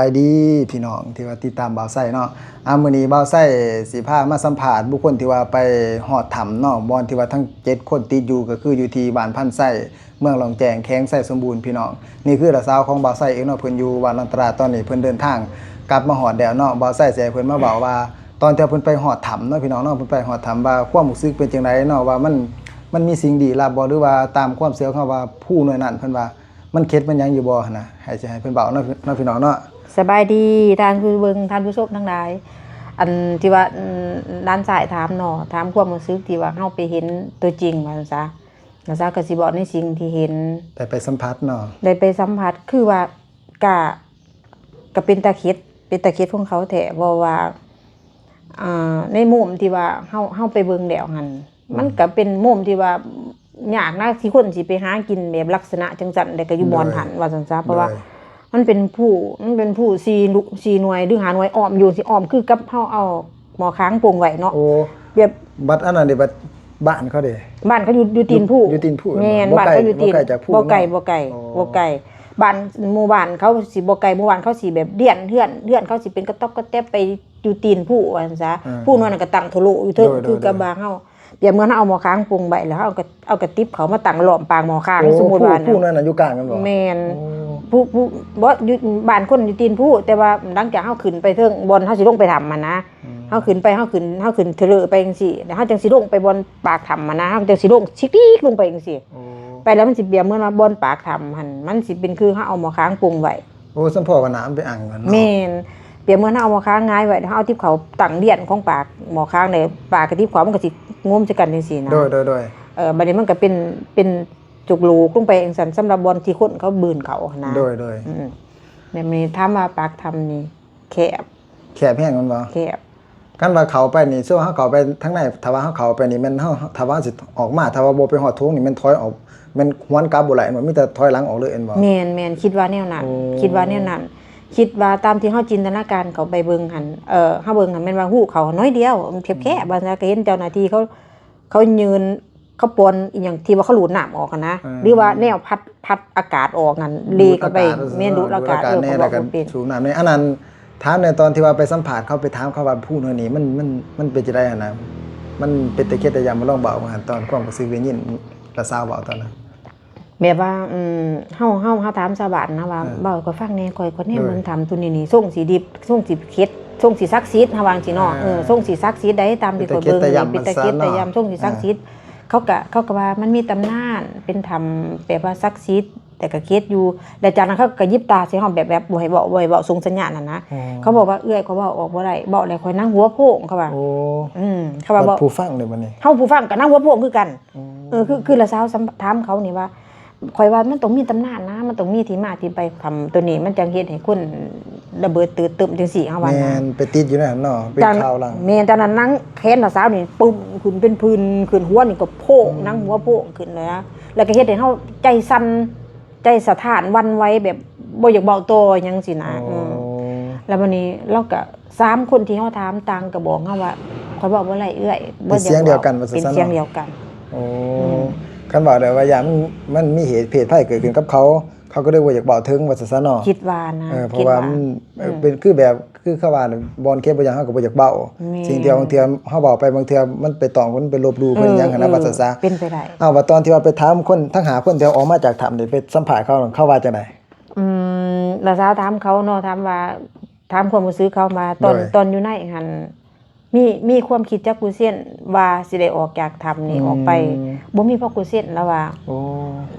ບາຍດີພີ່ນ້ອງທີ່ວ່າຕິດຕາມບ່າວໄຊເນາະ. ອ່າ ມື້ນີ້ບ່າວໄຊຊິພາມາສຳພາດບຸກຄົນທີ່ວ່າໄປຮອດຖ້ຳເນາະ, ບ່ອນທີ່ວ່າທັງເຈັດຄົນຕິດຢູ່ ກໍຄືຢູ່ທີ່ບ້ານພັນໄຊ ເມືອງລ້ອງແຈ້ງ ແຂວງໄຊສົມບູນ ພີ່ນ້ອງ. ນີ້ຄືຫຼານສາວຂອງບ່າວໄຊເອງເນາະ, ເພິ່ນຢູ່ວັດລັງຕະລາ ຕອນນີ້ເພິ່ນເດີນທາງກັບມາຮອດແລ້ວເນາະ. ບ່າວໄຊຊິໃຫ້ເພິ່ນມາເວົ້າວ່າ ຕອນທີ່ເພິ່ນໄປຮອດຖ້ຳເນາະ ພີ່ນ້ອງເນາະ, ເພິ່ນໄປຮອດຖ້ຳວ່າຄວາມຮູ້ສຶກເປັນຈັ່ງໃດເນາະ, ວ່າມັນ ມັນມີສິ່ງลี้ລັບບໍ່ ຫຼືວ່າຕາມຄວາມເຊື່ອເຂົາວ່າພູໜ່ວຍນັ້ນ ເພິ່ນວ່າ ມັນເຄັດມັນຫຍັງຢູ່ບໍ່ຫັ້ນນະ, ໃຫ້ ຊິໃຫ້ເພິ່ນເວົ້າເນາະ ເນາະ ພີ່ນ້ອງເນາະ. ສະບາຍດີທ່ານຜູ້ເບິ່ງ ທ່ານຜູ້ຊົມທັງຫຼາຍ. ອັນທີ່ວ່າ ອືມ ຫຼານຊາຍຖາມເນາະ, ຖາມຄວາມຮູ້ສຶກທີ່ວ່າເຮົາໄປເຫັນຕົວຈິງວ່າຊັ້ນຊະ, ລະຊາກໍຊິເວົ້າໃນສິ່ງທີ່ເຫັນ ໄດ້ໄປສຳຜັດເນາະ, ໄດ້ໄປສຳຜັດ ຄືວ່າກະ ກະເປັນຕາເຄັດ ເປັນຕາເຄັດຂອງເຂົາແທ້ ເພາະວ່າ ອ່າ ໃນມຸມທີ່ວ່າເຮົາ ເຮົາໄປເບິ່ງແລ້ວຫັ້ນ ອືມ ມັນກໍເປັນມຸມທີ່ວ່າຍາກນະ ທີ່ຄົນຊິໄປຫາກິນແບບລັກສະນະຈັ່ງຊັ້ນ ແລ້ວກໍຢູ່ບ່ອນຫັ້ນ ໂດຍ ວ່າຊັ້ນຊະ. ເພາະວ່າ ໂດຍ ມັນເປັນພູ ມັນເປັນພູສີ່ ສີ່ໜ່ວຍ ຫຼື ຫ້າໜ່ວຍ ອ້ອມຢູ່ ຊິອ້ອມຄືກັບເຮົາເອົາໝໍ້ຄ້າງປົງໄວ້ເນາະ. ໂອ້ ແບບ ບັດອັນນັ້ນເດ ບັດບ້ານເຂົາເດ? ບ້ານເຂົາຢູ່ ຢູ່ຕີນພູ. ຢູ່ ຢູ່ຕີນພູ. ແມ່ນ ບ້ານເຂົາຢູ່ຕີນ ບໍ່ໄກ ບໍ່ໄກຈາກພູ ບໍ່ໄກ ເນາະ. ບໍ່ໄກ ອໍ ບໍ່ໄກ. ບ້ານ ໝູ່ບ້ານເຂົາຊິບໍ່ໄກ ໝູ່ບ້ານເຂົາຊິແບບລຽນເຮືອນ ເຮືອນເຂົາຊິເປັນກະຕ໋ອບກະແຕ໋ບໄປ ຢູ່ຕີນພູວ່າຊັ້ນຊະ. ອືມ ພູນັ້ນກໍຕັ້ງໂທໂລຢູ່ເທິງ ໂດຍ ຄືກັບ ໂດຍ ບ້ານເຮົາ. ປຽບເໝືອນເຮົາເອົາໝໍ້ຄ້າງປົງໄວ້ ແລ້ວເຮົາກໍເອົາກະຕິບເຂົ້າມາຕັ້ງລ້ອມປາກໝໍ້ຄ້າງ. ໂອ້ ສົມມຸດວ່າ ພູນັ້ນນະຢູ່ກາງແມ່ນບໍ່? ແມ່ນ. ໂອ້ ພູ ພູ ບໍ່ ຢູ່ ບ້ານຄົນຢູ່ຕີນພູ ແຕ່ວ່າຫຼັງຈາກເຮົາຂຶ້ນໄປເທິງ ບ່ອນເຮົາຊິລົງໄປຖ້ຳຫັ້ນນະ ອືມ ເຮົາຂຶ້ນໄປ ເຮົາຂຶ້ນ ເຮົາຂຶ້ນເທີເລີໄປຈັ່ງຊີ້ ແລ້ວເຮົາຈັ່ງຊິລົງໄປບ່ອນປາກຖ້ຳຫັ້ນນະ ເຮົາຈັ່ງຊິລົງຊິກໆລົງໄປຈັ່ງຊີ້. ໂອ້ ໄປແລ້ວມັນຊິປຽບເໝືອນວ່າບ່ອນປາກຖ້ຳຫັ້ນ ມັນຊິເປັນຄືເຮົາເອົາໝໍ້ຄ້າງປົງໄວ້. ໂອ້ ສຳພໍວ່ານ້ຳໄປອັ່ງຫັ້ນເນາະ. ແມ່ນ. ປຽບເໝືອນເຮົາເອົາໝໍ້ຄ້າງຫງາຍໄວ້ ເຮົາເອົາຕິບເຂົ້າຕັ້ງລຽນຂອງປາກໝໍ້ຄ້າງເລີຍ ປາກກະຕິບເຂົ້າມັນກໍຊິງົມໃສ່ກັນຈັ່ງຊີ້ນະ. ໂດຍ ໂດຍ ໂດຍ. ເອີ ບັດນີ້ມັນກໍເປັນ ເປັນຈຸກໂຫຼກລົງໄປຈັ່ງຊັ້ນ ສຳລັບບ່ອນທີ່ຄົນເຂົາບືນເຂົ້າຫັ້ນນະ. ໂດຍ ໂດຍ. ອືມ ແບບນີ້ ຖາມວ່າປາກຖ້ຳນີ້ແຄບ ແຄບແຮງແມ່ນບໍ່? ແຄບ. ຄັນວ່າເຂົ້າໄປນີ້ ສົມມຸດເຮົາເຂົ້າໄປທາງໃນ ຖ້າວ່າເຮົາເຂົ້າໄປນີ້ແມ່ນເຮົາ ຖ້າວ່າເຮົາຊິອອກມາ ຖ້າວ່າບໍ່ໄປຮອດໂຖງນີ້ແມ່ນຖອຍອອກ ແມ່ນຫວນກັບບໍ່ໄດ້ແມ່ນບໍ່? ມີແຕ່ຖອຍຫຼັງອອກເລີຍແມ່ນບໍ່? ແມ່ນໆ ຄິດວ່າແນວນັ້ນ. ໂອ້ ຄິດວ່າແນວນັ້ນ ຄິດວ່າຕາມທີ່ເຮົາຈິນຕະນາການເຂົ້າໄປເບິ່ງຫັ້ນ ເອີ ເຮົາເບິ່ງຫັ້ນແມ່ນວ່າຮູເຂົາໜ້ອຍດຽວ ແຄບໆ ອືມ ວ່າຊັ້ນ ກໍເຫັນເຈົ້າໜ້າທີ່ເຂົາ ເຂົາຍື່ນ ເຂົາປ່ອນອີ່ຫຍັງທີ່ວ່າເຂົາດູດນ້ຳອອກຫັ້ນນະ ເອີ ຫຼືວ່າແນວພັດ ພັດອາກາດອອກຫັ້ນ ດູດອາກາດ ເລເຂົ້າໄປ ເອີ ແມ່ນດູດອາກາດ ດູດອາກາດ ເອີ ເຂົາເວົ້າບໍ່ເປັນ ສູບນ້ຳໃນ ອັນນັ້ນ ຖາມແດ່ ຕອນທີ່ວ່າໄປສຳພາດເຂົາ ໄປຖາມເຂົາວ່າພູເນີນນີ້ ມັນ ມັນ ມັນເປັນຈັ່ງໃດຫັ້ນນະ? ມັນເປັນຕາເຄັດຕາຢ້ານບໍ່? ລອງເວົ້າເບິ່ງຫັ້ນ ຕອນຄວາມຮູ້ສຶກໄດ້ຍິນລາວສາວເວົ້າຕອນນັ້ນ. ແບບວ່າ ອືມ ເຮົາ ເຮົາ ເຮົາຖາມຊາວບ້ານນະວ່າ ເອີ ເວົ້າໃຫ້ຂ້ອຍຟັງແດ່ ຂ້ອຍ ຂ້ອຍແນມເບິ່ງ ໂດຍ ຖ້ຳໂຕນີ້ນີ້ ຊົງຊິດິບ ຊົງຊິເຄັດ ຊົງຊິສັກສິດ ເຮົາວ່າຈັ່ງຊີ້ເນາະ. ອ່າ ເອີ ຊົງຊິສັກສິດໃດ໋ ຕາມທີ່ຂ້ອຍເບິ່ງ ເປັນຕາເຄັດຕາຢ້ານ ເປັນຕາເຄັດຕາຢ້ານ ຊົງຊິສັກສິດ. ອ່າ ເຂົາກະ ເຂົາກະວ່າມັນມີຕຳນານ ເປັນຖ້ຳແບບວ່າສັກສິດ ແຕ່ກະເຄັດຢູ່ ແລ້ວຈາກນັ້ນເຂົາກະຫຍິບຕາໃສ່ເຮົາ ແບບ ແບບບໍ່ໃຫ້ເວົ້າ ບໍ່ໃຫ້ເວົ້າ ສົ່ງສັນຍານຫັ້ນນະ. ອໍ ເຂົາບອກວ່າ ເອື້ອຍ ຂ້ອຍເວົ້າອອກບໍ່ໄດ້ ເວົ້າແລ້ວຂ້ອຍໜັງຫົວໂພງ ເຂົາວ່າ. ໂອ້ ອືມ ເຂົາວ່າ ບັດຜູ້ຟັງເດບັດນີ້ ເຮົາຜູ້ຟັງກະໜັງຫົວໂພງຄືກັນ. ອໍ ເອີ ຄື ຄືລາວສາວຖາມເຂົານີ້ວ່າ ຂ້ອຍວ່າມັນຕ້ອງມີຕຳນານນະ ມັນຕ້ອງມີທີ່ມາທີ່ໄປ ຖ້ຳໂຕນີ້ມັນຈັ່ງເຮັດໃຫ້ຄົນລະເບີດຕື່ນຕຶມຈັ່ງຊີ້ ເຮົາວ່ານະ. ແມ່ນ ໄປຕິດຢູ່ໃນຫັ້ນເນາະ ເປັນຂ່າວຫຼັງ. ແມ່ນ ຕອນນັ້ນນາງແຂນລາວສາວນີ້ປຶ້ມຂຶ້ນເປັນຜື່ນຂຶ້ນ ຫົວນີ້ກໍໂພງ ອືມ ໜັງຫົວໂພງຂຶ້ນເລີຍນະ ແລ້ວກໍເຮັດໃຫ້ເຮົາໃຈສັ່ນ ໃຈສະທ້ານຫວັ່ນໄຫວ ແບບບໍ່ຢາກເວົ້າຕໍ່ຫຍັງຊີ້ນະ. ອໍ ອືມ ແລ້ວບັດນີ້ລາວກໍ ສາມຄົນທີ່ເຮົາຖາມຕ່າງກໍບອກເຮົາວ່າ ຂ້ອຍເວົ້າບໍ່ໄດ້ເອື້ອຍ ເປັນສຽງດຽວກັນວ່າຊັ້ນ ເປັນສຽງດຽວກັນ. ໂອ້ ອືມ ຄັນວ່າແລ້ວວ່າຢ້ານມັນ ມັນມີເຫດເພດໄພເກີດຂຶ້ນກັບເຂົາ ເຂົາກໍເລີຍບໍ່ຢາກເວົ້າເຖິງວ່າຊັ້ນຊະເນາະ. ຄິດວ່ານະ ເອີ ເພາະວ່າ ຄິດວ່າ ມັນ ອືມ ເປັນຄືແບບ ຄືເຂົາວ່າບ່ອນເຂດບໍ່ຫຍັງ ເຮົາກໍບໍ່ຢາກເວົ້າ. ແມ່ນ ສິ່ງທີ່ບາງເທື່ອເຮົາເວົ້າໄປ ບາງເທື່ອມັນໄປຕ້ອງ ມັນໄປລົບຫຼູ່ເພິ່ນຫຍັງຫັ້ນນະ ເອີ ວ່າຊັ້ນຊະ. ເປັນໄປໄດ້. ເອົາ ວ່າຕອນທີ່ວ່າໄປຖາມຄົນທັງຫ້າຄົນທີ່ອອກມາຈາກຖ້ຳນີ້ ໄປສຳພາດເຂົາ ເຂົາວ່າຈັ່ງໃດ? ອືມ ລາວສາວຖາມເຂົາເນາະ ຖາມວ່າ ຖາມຄວາມຮູ້ສຶກເຂົາວ່າ ຕອນ ໂດຍ ຕອນຢູ່ໃນຫັ້ນ ມີ ມີຄວາມຄິດຈັກເປີເຊັນວ່າຊິໄດ້ອອກຈາກຖ້ຳນີ້ ອືມ ອອກໄປ? ບໍ່ມີຈັກເປີເຊັນ ລາວວ່າ. ໂອ້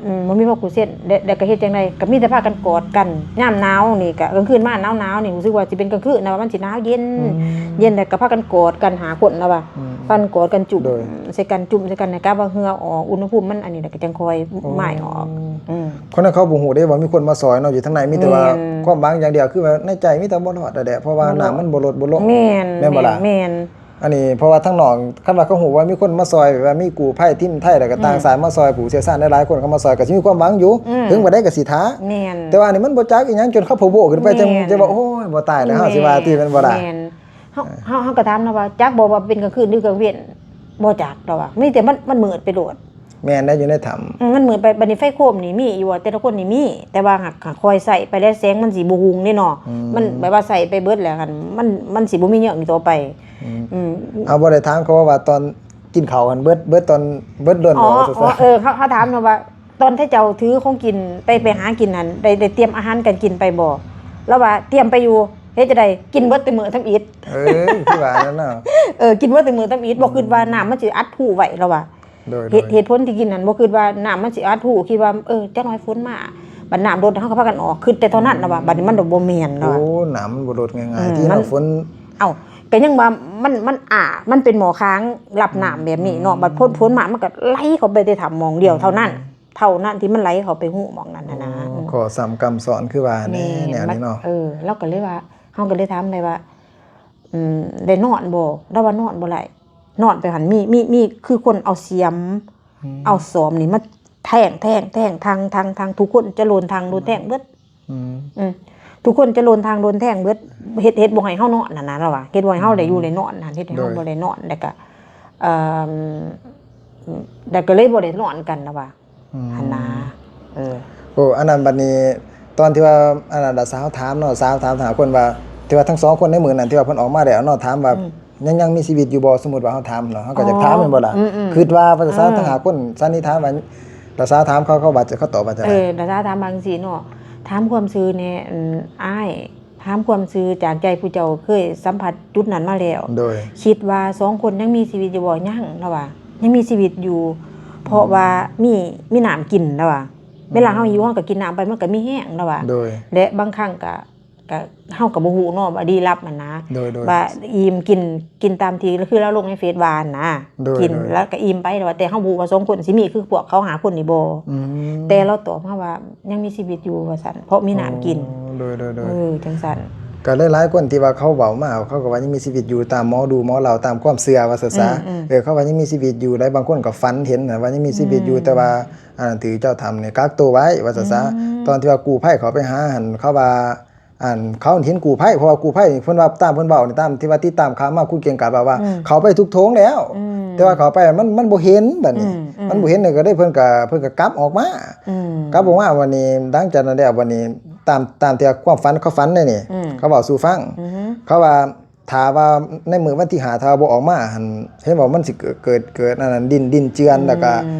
ອືມ ບໍ່ມີຈັກເປີເຊັນ ແລະ ແລະກໍເຮັດຈັ່ງໃດ ກໍມີແຕ່ພາກັນກອດກັນ. ຍາມໜາວນີ້ ກໍກາງຄືນມາໜາວໆນີ້ ຮູ້ສຶກວ່າຊິເປັນກາງຄືນນະ ວ່າມັນຊິໜາວເຢັນ ອືມ ເຢັນ ແລ້ວກໍພາກັນກອດກັນຫ້າຄົນ ລາວວ່າ. ອືມ ພາກັນກອດກັນຈຸ້ມ ໂດຍ ໃສ່ກັນ ຈຸ້ມໃສ່ກັນ ໃຫ້ກັບວ່າເຫື່ອອອກ ອຸນຫະພູມມັນອັນນີ້ ແລ້ວກໍຈັ່ງຄ່ອຍ ໂອ້ ໝາຍອອກ. ອືມ ຄົນນັ້ນເຂົາບໍ່ຮູ້ເດ້ວ່າມີຄົນມາຊ່ອຍເນາະ ຢູ່ທາງໃນ ມີແຕ່ວ່າ ແມ່ນ ຄວາມຫວັງຢ່າງດຽວ ຄືວ່າໃນໃຈມີແຕ່ບໍ່ລອດແຫຼະ ເພາະວ່າ ບໍ່ລອດ ນ້ຳມັນບໍ່ລົດບໍ່ລົງ. ແມ່ນ ແມ່ນບໍ່ລະ? ແມ່ນ ແມ່ນ. ອັນນີ້ເພາະວ່າທາງນອກ ຄັນວ່າເຂົາຮູ້ວ່າມີຄົນມາຊ່ອຍ ແບບວ່າມີກູ້ໄພ ທີມໄທ ແລ້ວກໍຕ່າງ ອືມ ສາຍມາຊ່ອຍ ຜູ້ຊ່ຽວຊານຫຼາຍໆຄົນເຂົາມາຊ່ອຍ ກໍຊິມີຄວາມຫວັງຢູ່ ອືມ ເຖິງປານໃດກໍຊິຖ້າ. ແມ່ນ ແຕ່ວ່າອັນນີ້ມັນບໍ່ຈັກອີ່ຫຍັງ ຈົນເຂົາໂຜໂບຂຶ້ນໄປ ແມ່ນ ຈັ່ງ ຈັ່ງວ່າ ໂອ້ຍ ບໍ່ຕາຍແລ້ວ ເຮົາຊິວ່າຕິ ແມ່ນບໍ່ລະ? ແມ່ນ ເຮົາ ເຮົາ ເຮົາກໍຖາມນະວ່າ ຈັກບໍ່ວ່າເປັນກາງຄືນຫຼືກາງເວັນ? ບໍ່ຈັກ ລາວວ່າ ມີແຕ່ມັນ ມັນມືດໄປໂລດ. ແມ່ນໄດ້ຢູ່ໃນຖ້ຳ ອືມ ມັນມືດໄປ. ບັດນີ້ໄຟໂຄມນີ້ມີຢູ່ບໍ່? ແຕ່ລະຄົນນີ້ມີ ແຕ່ວ່າຫາກ ຫາກຄ່ອຍໃຊ້ໄປແລ້ວ ແສງມັນຊິບໍ່ຮຸ່ງເດ້ເນາະ ອືມ ມັນແບບວ່າໃຊ້ໄປເບິດແລ້ວຫັ້ນ ມັນ ມັນຊິບໍ່ມີຫຍັງຕໍ່ໄປ ອືມ ອືມ ເຮົາບໍ່ໄດ້ຖາມເຂົາວ່າຕອນກິນເຂົ້າຫັ້ນເບິດ ເບິດຕອນ ເບິດດົນບໍ່ ອໍ ອໍ ວ່າຊັ້ນຊະ ເອີ ເຮົາ ເຮົາຖາມເນາະວ່າ ຕອນທີ່ເຈົ້າຖືຂອງກິນໄປ ໄປຫາກິນຫັ້ນ ໄດ້ ໄດ້ຕຽມອາຫານການກິນໄປບໍ່? ລາວວ່າຕຽມໄປຢູ່. ເຮັດຈັ່ງໃດ? ກິນເບິດແຕ່ມື້ທຳອິດ. ເອີ ຄືວ່ານັ້ນເນາະ ເອີ ກິນເບິດແຕ່ມື້ທຳອິດ ບໍ່ຄິດວ່ານ້ຳມັນຊິອັດຜຸໄວ້ ລາວວ່າ. ໂດຍ ເຫດ ໂດຍ ເຫດຜົນທີ່ກິນນັ້ນ ບໍ່ຄິດວ່ານ້ຳມັນຊິອັດຜຸ ຄິດວ່າ ເອີ ຈັກໜ້ອຍຝົນມາ ບັດນ້ຳລົດ ເຮົາກໍພາກັນອອກ ຄິດແຕ່ເທົ່ານັ້ນ ລາວວ່າ. ບັດນີ້ມັນບໍ່ແມ່ນ ລາວວ່າ. ໂອ້ ນ້ຳມັນບໍ່ລົດງ່າຍໆ ອືມ ທີ່ ມັນ ເຮົາຝົນ ເອົ້າ ກໍຍັງວ່າມັນ ມັນ ອ່າ ມັນເປັນໝໍ້ຄ້າງຮັບນ້ຳແບບນີ້ເນາະ ອືມ ບັດຝົນ ຝົນມາ ມັນກໍໄຫຼເຂົ້າໄປແຕ່ຖ້ຳໝ່ອງດຽວເທົ່ານັ້ນ ອືມ ເທົ່ານັ້ນທີ່ມັນໄຫຼເຂົ້າໄປຮູໝ່ອງນັ້ນນະ. ໂອ້ ນະ ອືມ ຂໍ້ຊ້ຳກຳຊ້ອນ ຄືວ່າແນ່ ແນວນີ້ເນາະ. ເອີ ລາວກໍເລີຍວ່າ ເຮົາກໍເລີຍຖາມໄດ້ວ່າ ອືມ ໄດ້ນອນບໍ່? ລາວວ່ານອນບໍ່ໄດ້ ນອນໄປຫັ້ນ ມີ ມີ ມີຄືຄົນເອົາສຽມ ອືມ ເອົາສອມນີ້ມາແທງ ແທງ ແທງ ທັງ ທັງ ທັງ ທຸກຄົນຈະໂລນທັງໂລນແທງເບິດ ອືມ ອືມ ທຸກຄົນຈະໂລນທັງໂລນແທງເບິດ ເຮັດ ເຮັດບໍ່ໃຫ້ເຮົານອນຫັ້ນນະ ລາວວ່າ ເຮັດບໍ່ໃຫ້ເຮົາໄດ້ຢູ່ໄດ້ນອນຫັ້ນ ເຮັດໃຫ້ເຮົາ ໂດຍ ບໍ່ໄດ້ນອນ ແລ້ວກະ ເອີ ແລ້ວກະເລີຍບໍ່ໄດ້ນອນກັນ ລາວວ່າ ອືມ ຫັ້ນນະ ເອີ ໂອ້ ອັນນັ້ນ ບັດນີ້ຕອນທີ່ວ່າ ອັນນັ້ນ ລະສາວຖາມເນາະ ສາວຖາມທັງຫ້າຄົນວ່າ ທີ່ວ່າທັງສອງຄົນໃນມື້ນັ້ນ ທີ່ວ່າເພິ່ນອອກມາແລ້ວເນາະ ຖາມວ່າ ອືມ ຍັງ ຍັງມີຊີວິດຢູ່ບໍ່? ສົມມຸດວ່າເຮົາຖາມເນາະ ເຮົາກໍຢາກຖາມ ອໍ ແມ່ນບໍ່ລະ? ອືມໆ ຄິດວ່າວ່າຊະ ເອີ ທັງຫ້າຄົນສັນນິຖານວ່າ ລະສາວຖາມເຂົາ ເຂົາວ່າຈະ ເຂົາຕອບວ່າຈັ່ງໃດ? ເອີ ລະສາວຖາມວ່າຈັ່ງຊີ້ເນາະ ຖາມຄວາມຊື່ແດ່ ອືມ ອ້າຍ ຖາມຄວາມຊື່ຈາກໃຈຜູ້ເຈົ້າເຄີຍສຳຜັດຈຸດນັ້ນມາແລ້ວ ໂດຍ ຄິດວ່າສອງຄົນຍັງມີຊີວິດຢູ່ບໍ່? ຍັງ ລາວວ່າ ຍັງມີຊີວິດຢູ່ ເພາະວ່າມີ ມີນ້ຳກິນ ລາວວ່າ ເວລາເຮົາຫິວ ອືມ ເຮົາກໍກິນນ້ຳໄປ ມັນກໍມີແຮງ ລາວວ່າ ໂດຍ ແລະບາງຄັ້ງກໍ ກໍເຮົາກໍບໍ່ຮູ້ເນາະວ່າລີ້ລັບຫັ້ນນະ ໂດຍ ໂດຍ ວ່າອີ່ມ ກິນ ກິນຕາມທີ່ ຄືລາວລົງໃນເຟສວ່າຫັ້ນນະ ໂດຍ ກິນ ໂດຍ ແລ້ວກໍອີ່ມໄປ ແຕ່ວ່າ ແຕ່ເຮົາບໍ່ຮູ້ວ່າສອງຄົນຊິມີຄືພວກເຂົາຫ້າຄົນນີ້ບໍ່ ອືມ ແຕ່ລາວຕອບມາວ່າຍັງມີຊີວິດຢູ່ວ່າຊັ້ນ ເພາະມີນ້ຳກິນ ໂອ້ ໂດຍ ໂດຍ ໂດຍ ເອີ ຈັ່ງຊັ້ນ ກໍຫຼາຍໆຄົນທີ່ວ່າເຂົາເວົ້າມາ ເຂົາກໍວ່າຍັງມີຊີວິດຢູ່ ຕາມໝໍດູໝໍເລົ່າ ຕາມຄວາມເຊື່ອວ່າຊັ້ນຊະ ອືມໆ ເອີ ເຂົາວ່າຍັງມີຊີວິດຢູ່ ແລະບາງຄົນກໍຝັນເຫັນນະວ່າຍັງມີຊີວິດຢູ່ ອືມ ແຕ່ວ່າ ອັນນັ້ນຖືກເຈົ້າຖ້ຳນີ້ກັກໂຕໄວ້ວ່າຊັ້ນຊະ ອືມ ຕອນທີ່ວ່າກູ້ໄພເຂົ້າໄປຫາຫັ້ນ ເຂົາວ່າ ອັນ ເຂົາເຫັນກູ້ໄພ ເພາະວ່າກູ້ໄພນີ້ ເພິ່ນວ່າ ຕາມເພິ່ນເວົ້ານີ້ ຕາມທີ່ວ່າຕິດຕາມຂ່າວມາ ຄູເກັ່ງກາຍບອກວ່າ ອືມ ເຂົ້າໄປທຸກໂຖງແລ້ວ ອືມ ແຕ່ວ່າເຂົ້າໄປມັນ ມັນບໍ່ເຫັນ ບັດນີ້ ອືມໆ ມັນບໍ່ເຫັນ ກໍເລີຍເພິ່ນກໍ ເພິ່ນກໍກັບອອກມາ ອືມ ກັບອອກມາ ບັດນີ້ ຫຼັງຈາກນັ້ນແລ້ວ ບັດນີ້ ຕາມ ຕາມທີ່ຄວາມຝັນ ເຂົາຝັນໄດ້ນີ້ ອືມ ເຂົາເວົ້າສູ່ຟັງ ອືຮຶ ເຂົາວ່າ ຖ້າວ່າໃນມື້ວັນທີຫ້າ ຖ້າບໍ່ອອກມາຫັ້ນ ເຫັນບໍ່ ມັນຊິເກີດ ເກີດ ເກີດອັນນັ້ນ ດິນ ດິນເຈື່ອນ ອືມ ແລ້ວກະ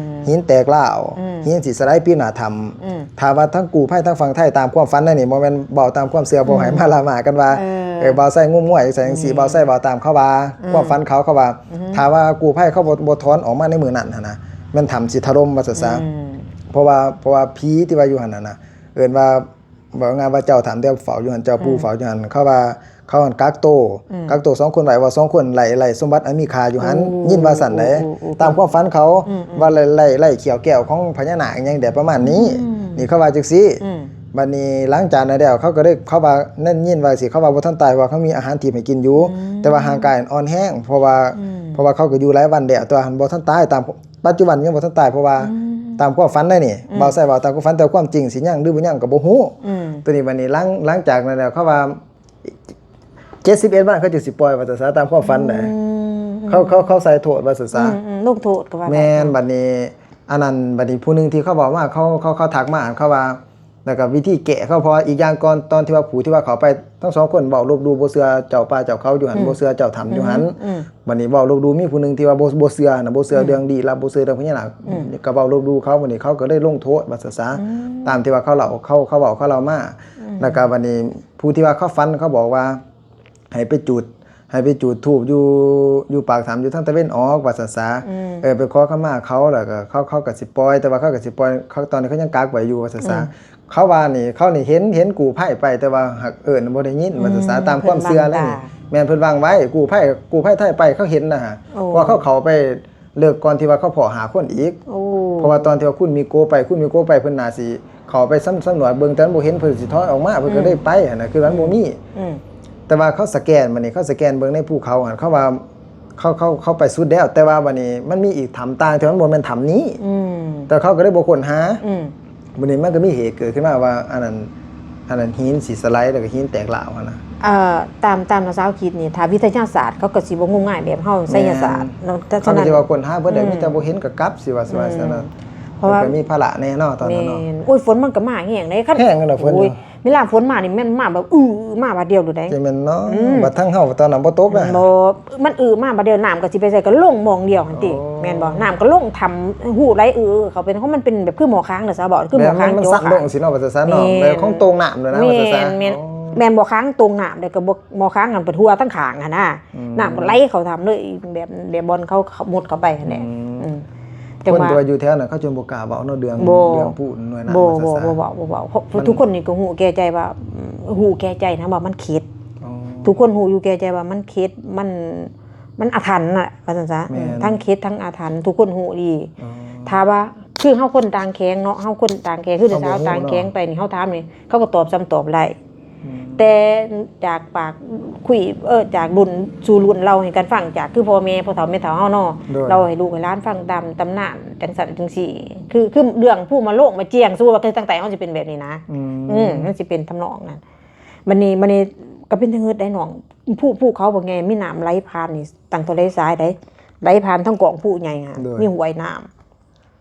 ຫີນແຕກຮ້າວ ອືມ ຫີນຊິສະໄຫຼປິວໜ້າຖ້ຳ ອືມ ຖ້າວ່າທັງກູ້ໄພ ທັງຝັ່ງໄທ ຕາມຄວາມຝັນໃນນີ້ ບໍ່ແມ່ນເວົ້າຕາມຄວາມເຊື່ອ ອືມ ບໍ່ໃຫ້ມາລາມາກັນວ່າ ເອີ ເອີ ບ່າວໄຊງົມງວຍ ຈັ່ງຊີ້ ອືມ ບ່າວໄຊເວົ້າຕາມເຂົາວ່າ ອືມ ຄວາມຝັນເຂົາ ເຂົາວ່າ ອືມ ຖ້າວ່າກູ້ໄພເຂົາບໍ່ ບໍ່ຖອນອອກມາໃນມື້ນັ້ນຫັ້ນນະ ແມ່ນຖ້ຳຊິຖະຫຼົ່ມວ່າຊັ້ນຊະ ອືມ ເພາະວ່າ ເພາະວ່າຜີທີ່ວ່າຢູ່ຫັ້ນນະ ເອີ້ນວ່າ ເວົ້າງ່າຍວ່າເຈົ້າຖ້ຳ ແຕ່ເຝົ້າຢູ່ຫັ້ນ ເຈົ້າປູ່ ອືມ ເຝົ້າຢູ່ຫັ້ນ ເຂົາວ່າເຂົາຫັ້ນກັກໂຕ ອືມ ກັກໂຕສອງຄົນໄວ້ ວ່າສອງຄົນໄລ່ ໄລ່ສົມບັດອັນມີຄ່າຢູ່ຫັ້ນ ໂອ້ ຍິນວ່າຊັ້ນເດ້ ໂອ້ ໂອ້ ໂອ້ ຕາມຄວາມຝັນເຂົາ ອືມ ອືມ ວ່າໄລ່ ໄລ່ ໄລ່ຂຽວແກ້ວຂອງພະຍານາກຫຍັງແດ່ປະມານນີ້ ອືມ ນີ້ເຂົາວ່າຈັ່ງຊີ້ ອືມ ບັດນີ້ຫຼັງຈາກນັ້ນແລ້ວ ເຂົາກໍໄດ້ ເຂົາວ່ານັ້ນຍິນວ່າຊີ້ ເຂົາວ່າບໍ່ທັນຕາຍ ເພາະວ່າເຂົາມີອາຫານທີ່ໃຫ້ກິນຢູ່ ອືມ ແຕ່ວ່າຮ່າງກາຍອ່ອນແຮງ ເພາະວ່າ ອືມ ເພາະວ່າເຂົາກໍຢູ່ຫຼາຍວັນແລ້ວ ແຕ່ວ່າຫັ້ນບໍ່ທັນຕາຍ ຕາມ ປັດຈຸບັນຍັງບໍ່ທັນຕາຍ ເພາະວ່າ ອືມ ຕາມຄວາມຝັນໄດ໋ນີ້ ອືມ ບ່າວໄຊເວົ້າຕາມຄວາມຝັນ ແຕ່ຄວາມຈິງຊິຍັງຫຼືບໍ່ຍັງກໍບໍ່ຮູ້ ອືມ ຕົວນີ້ບັດນີ້ ຫຼັງ ຫຼັງຈາກນັ້ນແລ້ວ ເຂົາວ່າ ເຈັດສິບເອັດວັນ ເຂົາຈຶ່ງຊິປ່ອຍວ່າຊັ້ນຊະ ຕາມຄວາມຝັນໄດ໋ ອືມ ເຂົາ ເຂົາ ເຂົາໃສ່ໂທດວ່າຊັ້ນຊະ ອືມ ອືມ ລົງໂທດກໍວ່າ ແມ່ນ ໄປ ບັດນີ້ ອັນນັ້ນ ບັດນີ້ຜູ້ໜຶ່ງທີ່ເຂົາເວົ້າມາ ເຂົາ ເຂົາ ເຂົາທັກມາ ເຂົາວ່າ ແລ້ວກໍວິທີແກ້ ເຂົາ ເພາະວ່າອີກຢ່າງກ່ອນ ຕອນທີ່ວ່າຜູ້ທີ່ວ່າເຂົ້າໄປ ທັງສອງຄົນເວົ້າລົບຫຼູ່ ບໍ່ເຊື່ອເຈົ້າປ່າເຈົ້າເຂົາຢູ່ຫັ້ນ ອືມ ບໍ່ເຊື່ອເຈົ້າຖ້ຳຢູ່ຫັ້ນ ອືມ ອືມ ບັດນີ້ເວົ້າລົບຫຼູ່ ມີຜູ້ໜຶ່ງທີ່ວ່າບໍ່ ບໍ່ເຊື່ອນະ ບໍ່ເຊື່ອ ອືມ ເລື່ອງລີ້ລັບ ບໍ່ເຊື່ອເລື່ອງພະຍານາກ ອືມ ກໍເວົ້າລົບຫຼູ່ເຂົາ ບັດນີ້ເຂົາກໍເລີຍລົງໂທດວ່າຊັ້ນຊະ ອືມ ຕາມທີ່ວ່າເຂົາເລົ່າ ເຂົາ ເຂົາເວົ້າ ເຂົາເລົ່າມາ ອືມ ແລ້ວກໍບັດນີ້ຜູ້ທີ່ວ່າເຂົາຝັນ ເຂົາບອກວ່າ ໃຫ້ໄປຈູດ ໃຫ້ໄປຈູດທູບຢູ່ ຢູ່ປາກຖ້ຳ ຢູ່ທາງຕາເວັນອອກວ່າຊັ້ນຊະ ອືມ ເອີ ໄປຂໍຂະມາເຂົາ ແລ້ວກໍເຂົາ ເຂົາກໍຊິປ່ອຍ ແຕ່ວ່າເຂົາກໍຊິປ່ອຍ ເຂົາ ຕອນນີ້ເຂົາຍັງກັກໄວ້ຢູ່ວ່າຊັ້ນຊະ ອືມ ເຂົາວ່ານີ້ ເຂົານີ້ເຫັນ ເຫັນກູ້ໄພໄປ ແຕ່ວ່າຫາກເອີ້ນບໍ່ໄດ້ຍິນ ອືມ ວ່າຊັ້ນຊະ ຕາມຄວາມເຊື່ອແລ້ວນີ້ ເພິ່ນບັງຕາ ແມ່ນ ເພິ່ນບັງໄວ້ ກູ້ໄພ ກູ້ໄພໄທໄປ ເຂົາເຫັນນະ ໂອ້ ເພາະວ່າເຂົາເຂົ້າໄປເລິກກ່ອນທີ່ວ່າເຂົາພໍ້ຫ້າຄົນອີກ ໂອ້ ເພາະວ່າຕອນທີ່ວ່າຄຸນມີໂກໄປ ຄຸນມີໂກໄປ ເພິ່ນໜ້າຊິເຂົ້າໄປສຳ ສຳຫຼວດເບິ່ງ ແຕ່ມັນບໍ່ເຫັນ ເພິ່ນຊິຖອຍອອກມາ ເພິ່ນກໍເລີຍໄປຫັ້ນນະ ອືມ ຄືວ່າມັນບໍ່ມີ ອືມ ແຕ່ວ່າເຂົາສະແກນ ບັດນີ້ເຂົາສະແກນເບິ່ງໃນພູເຂົາຫັ້ນ ເຂົາວ່າ ເຂົາ ເຂົາ ເຂົາໄປສຸດແລ້ວ ແຕ່ວ່າບັດນີ້ມັນມີອີກຖ້ຳຕ່າງທີ່ມັນບໍ່ແມ່ນຖ້ຳນີ້ ອືມ ແຕ່ເຂົາກໍເລີຍບໍ່ຄົ້ນຫາ ອືມ ບັດນີ້ມັນກໍມີເຫດເກີດຂຶ້ນມາວ່າ ອັນນັ້ນ ອັນນັ້ນຫີນຊິສະໄລ ແລ້ວກໍຫີນແຕກຮ້າວຫັ້ນນະ. ເອີ ຕາມ ຕາມພາສາອັງກິດນີ້ ຖ້າວິທະຍາສາດເຂົາກໍຊິບໍ່ງມງາຍແບບເຮົາ ໄສຍະສາດເນາະ. ເຂົາກໍຊິວ່າຄົ້ນຫາເບິດແລ້ວ ອືມ ມີແຕ່ບໍ່ເຫັນກໍກັບ ຊິວ່າ ຊິວ່າ ອືມ ຊັ້ນນະ. ເພາະວ່າ ເພິ່ນກໍມີພາລະແດ່ເນາະ ຕອນນັ້ນເນາະ. ແມ່ນ. ໂອ້ຍ ຝົນມັນກໍມາແຮງເດ້ ຄັນ ແຮງນະ ຝົນ ໂອ້ຍ ເວລາຝົນມານີ້ແມ່ນມາແບບ ອື້ ມາບາດດຽວໂລດເດ້. ຈະແມ່ນເນາະ. ອືມ ບັດທາງເຮົາຕອນນັ້ນບໍ່ຕົກນະ. ບໍ່ ມັນອື້ມາບາດດຽວ ນ້ຳກໍຊິໄປໃສ ກໍລົງໝ່ອງດຽວຫັ້ນຕິ. ອໍ ແມ່ນບໍ່? ນ້ຳກໍລົງຖ້ຳ ຮູ້ໄຫຼ ເອີ ເຂົ້າໄປ ເພາະມັນເປັນແບບຄືໝໍ້ຄ້າງນະ ຊາວເວົ້າ ຄືໝໍ້ຄ້າງ ມັນ ເຈາະ ມັນສັ່ນລົງ ອ່ະ ຊີ້ເນາະ ວ່າຊັ້ນເນາະ. ແມ່ນ. ແບບຂອງໂຕ່ງນ້ຳເລີຍນະ ແມ່ນ ວ່າຊັ້ນຊະ. ແມ່ນ. ອໍ ແມ່ນໝໍ້ຄ້າງໂຕ່ງນ້ຳ ແລ້ວກໍໝໍ້ ໝໍ້ຄ້າງຫັ້ນເພິ່ນຮົ່ວທາງຂ້າງຫັ້ນນະ. ອືມ ນ້ຳກໍໄໝ່ເຂົ້າຖ້ຳເລີຍ ແບບ ແບບບ່ອນເຂົາມຸດເຂົ້າໄປຫັ້ນແຫຼະ. ອືມ ອືມ ແຕ່ວ່າ ຄົນທີ່ວ່າຢູ່ແຖວນັ້ນເຂົາຈະບໍ່ກ້າເວົ້າເນາະ ເລື່ອງ ບໍ່ ເລື່ອງຜູ້ໜ່ວຍນ້ຳ ບໍ່ ວ່າຊັ້ນຊະ. ບໍ່ ບໍ່ ບໍ່ເວົ້າ ເພາະ ມັນ ທຸກຄົນນີ້ກໍຮູ້ແກ່ໃຈວ່າ ອືມ ຮູ້ແກ່ໃຈນະວ່າມັນເຂດ. ອໍ ທຸກຄົນຮູ້ຢູ່ແກ່ໃຈວ່າມັນເຂດ ມັນ ມັນອາຖັນນະ ວ່າຊັ້ນຊະ. ແມ່ນ. ທັງເຂດທັງອາຖັນ ທຸກຄົນຮູ້ດີ. ອໍ ຖ້າວ່າ ຄືເຮົາຄົນຕ່າງແຂວງເນາະ ເຮົາຄົນຕ່າງແຂວງ ຄື ເຮົາບໍ່ຮູ້ເນາະ ຊາວຕ່າງແຂວງໄປນີ້ ເຮົາຖາມນີ້ ເຂົາກໍຕອບສ່ຳຕອບໄດ້. ອືມ ແຕ່ຈາກປາກຄຸຍ ເອີ ຈາກລຸ້ນສູ່ລຸ້ນເລົ່າໃຫ້ກັນຟັງ ຈາກຄືພໍ່ແມ່ ພໍ່ເຖົ້າແມ່ເຖົ້າເຮົາເນາະ ໂດຍ ເລົ່າໃຫ້ລູກໃຫ້ຫຼານຟັງຕາມຕຳນານຈັ່ງຊັ້ນຈັ່ງຊີ້ ຄື ຄືເລື່ອງພູມະໂລງມາຈຽງ ສົມມຸດວ່າທາງໃຕ້ເຮົາຊິເປັນແບບນີ້ນະ. ອືມ ອືມ ມັນຊິເປັນທຳນອງນັ້ນ. ບັດນີ້ ບັດນີ້ກໍເປັນຕາງຶດໄດ໋ນ້ອງ ພູ ພູເຂົາບັກໃຫຍ່ ມີນ້ຳໄຫຼຜ່ານນີ້ ຕັ້ງເທົ່າໃດສາຍໃດ ໄຫຼຜ່ານທັງກອງພູໃຫຍ່ຫັ້ນ ໂດຍ ມີຫ້ວຍນ້ຳ.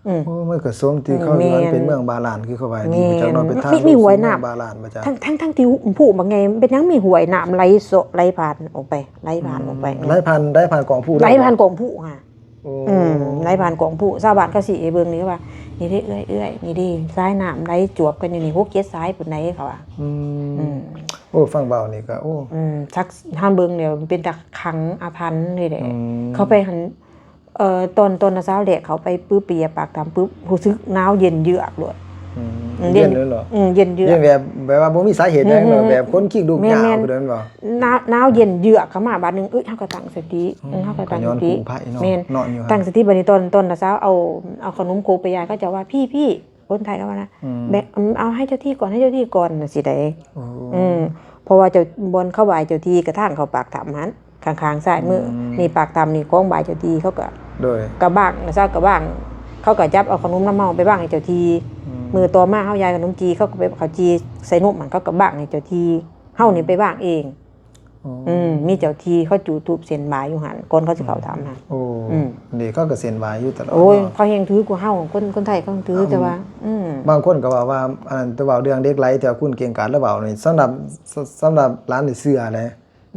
ອືມ ໂອ້ ມັນກໍສົມທີ່ເຂົາ ອືມ ຢູ່ ແມ່ນ ມັນເປັນເມືອງບາລານ ຄືເຂົາວ່າ ແມ່ນ ນີ້ ບໍ່ຈັກເນາະ ເປັນທາງ ມີ ມີຫ້ວຍນ້ຳ ບາລານບໍ່ຈັກ ທັງ ທັງ ທັງທີ່ພູບັກໃຫຍ່ ເປັນຫຍັງມີຫ້ວຍນ້ຳໄຫຼເຊາະ ໄຫຼຜ່ານອອກໄປ ໄຫຼຜ່ານອອກໄປ. ອືມ ອືມ ໄຫຼຜ່ານ ໄຫຼຜ່ານກອງພູ ໄຫຼຜ່ານກອງພູຫາ. ໂອ້ ອືມ ໄຫຼຜ່ານກອງພູ ຊາວບ້ານເຂົາຊິໃຫ້ເບິ່ງນີ້ວ່າ ນີ້ເດ້ເອື້ອຍ ເອື້ອຍ ນີ້ເດ້ ສາຍນ້ຳໄຫຼຈວບກັນຢູ່ນີ້ ຫົກເຈັດສາຍພຸ້ນໃດ ເຂົາວ່າ. ອືມ ອືມ ໂອ້ ຟັງເວົ້ານີ້ກໍ ໂອ້ ອືມ ສັກ ເຮົາເບິ່ງແລ້ວເປັນຕາຄັງອາຖັນເລີຍເດ້. ອືມ ເຂົ້າໄປຫັ້ນ ເອີ ຕອນ ຕອນນ້າສາວແລກເຂົ້າໄປປຶບ ໄປຢຽບປາກຖ້ຳປຶບ ຮູ້ສຶກໜາວເຢັນເຍືອກໂລດ. ອືມ ອືມ ເຢັນ ເຢັນເລີຍເນາະ. ອືມ ເຢັນເຍືອກ ເຢັນແບບ ແບບວ່າບໍ່ມີສາເຫດຫຍັງເນາະ. ອືມ ແບບຂົນຄີງລຸກຍາວ ແມ່ນໆ ຄືເດີນບໍ່ ໜາວ ໜາວເຢັນເຍືອກເຂົ້າມາບາດໜຶ່ງ. ເອີຍ ເຮົາກໍຕັ້ງສະຕິ. ອືມ ເຮົາກໍຕັ້ງສະຕິ. ກໍຍ້ອນກູ້ໄພເນາະ. ແມ່ນ ເນາະ ຢູ່ ຕັ້ງສະຕິ. ບັດນີ້ຕອນ ຕອນນ້າສາວເອົາ ເອົາຂະໜົມໂຄໄປຢາຍ ເຂົາເຈົ້າວ່າ ພີ່ ພີ່ ຄົນໄທເຂົາວ່ານະ ອືມ ແບບ ອືມ ເອົາໃຫ້ເຈົ້າທີ່ກ່ອນ ໃຫ້ເຈົ້າທີ່ກ່ອນ ຈັ່ງຊີ້ໃດ. ໂອ້ ອືມ ເພາະວ່າເຈົ້າ ບ່ອນເຂົາໄຫວ້ເຈົ້າທີ່ກະທາງເຂົ້າປາກຖ້ຳຫັ້ນ ຂ້າງໆຊ້າຍມື. ອືມ ນີ້ປາກຖ້ຳ ນີ້ຂອງໄຫວ້ເຈົ້າທີ່ ເຂົາກະ ໂດຍ ກະບາງ ນ້າສາວກະບາງ ເຂົາກະຈັບເອົາຂະໜົມນຳເຮົາໄປວາງໃຫ້ເຈົ້າທີ່. ອືມ ມື້ຕໍ່ມາເຮົາຢາຍຂະໜົມຈີ່ ເຂົາກະໄປເອົາເຂົ້າຈີ່ໃສ່ນົມຫັ້ນ ເຂົາກະບາງໃຫ້ເຈົ້າທີ່. ເຮົານີ້ໄປວາງເອງ. ອໍ ອືມ ມີເຈົ້າທີ່ເຂົາຈູດທູບເສັ້ນໄຫວ້ຢູ່ຫັ້ນ ກ່ອນເຂົາຊິເຂົ້າຖ້ຳຫັ້ນ. ໂອ້ ອືມ ນີ້ເຂົາກໍເສັ້ນໄຫວ້ຢູ່ຕະຫຼອດ. ໂອ້ຍ ເນາະ ເຂົາແຮ່ງຖືກວ່າເຮົາ ຄົນ ຄົນໄທເຂົາຖື. ອືມ ແຕ່ວ່າ ອືມ ບາງຄົນກໍເວົ້າວ່າ ອັນນັ້ນ ແຕ່ເວົ້າເລື່ອງເດັກໄຫຼທີ່ວ່າຄຸນເກັ່ງກາດລະເວົ້ານີ້ ສຳລັບ ສ- ສຳລັບຫຼານນີ້ເຊື່ອແຫຼະ.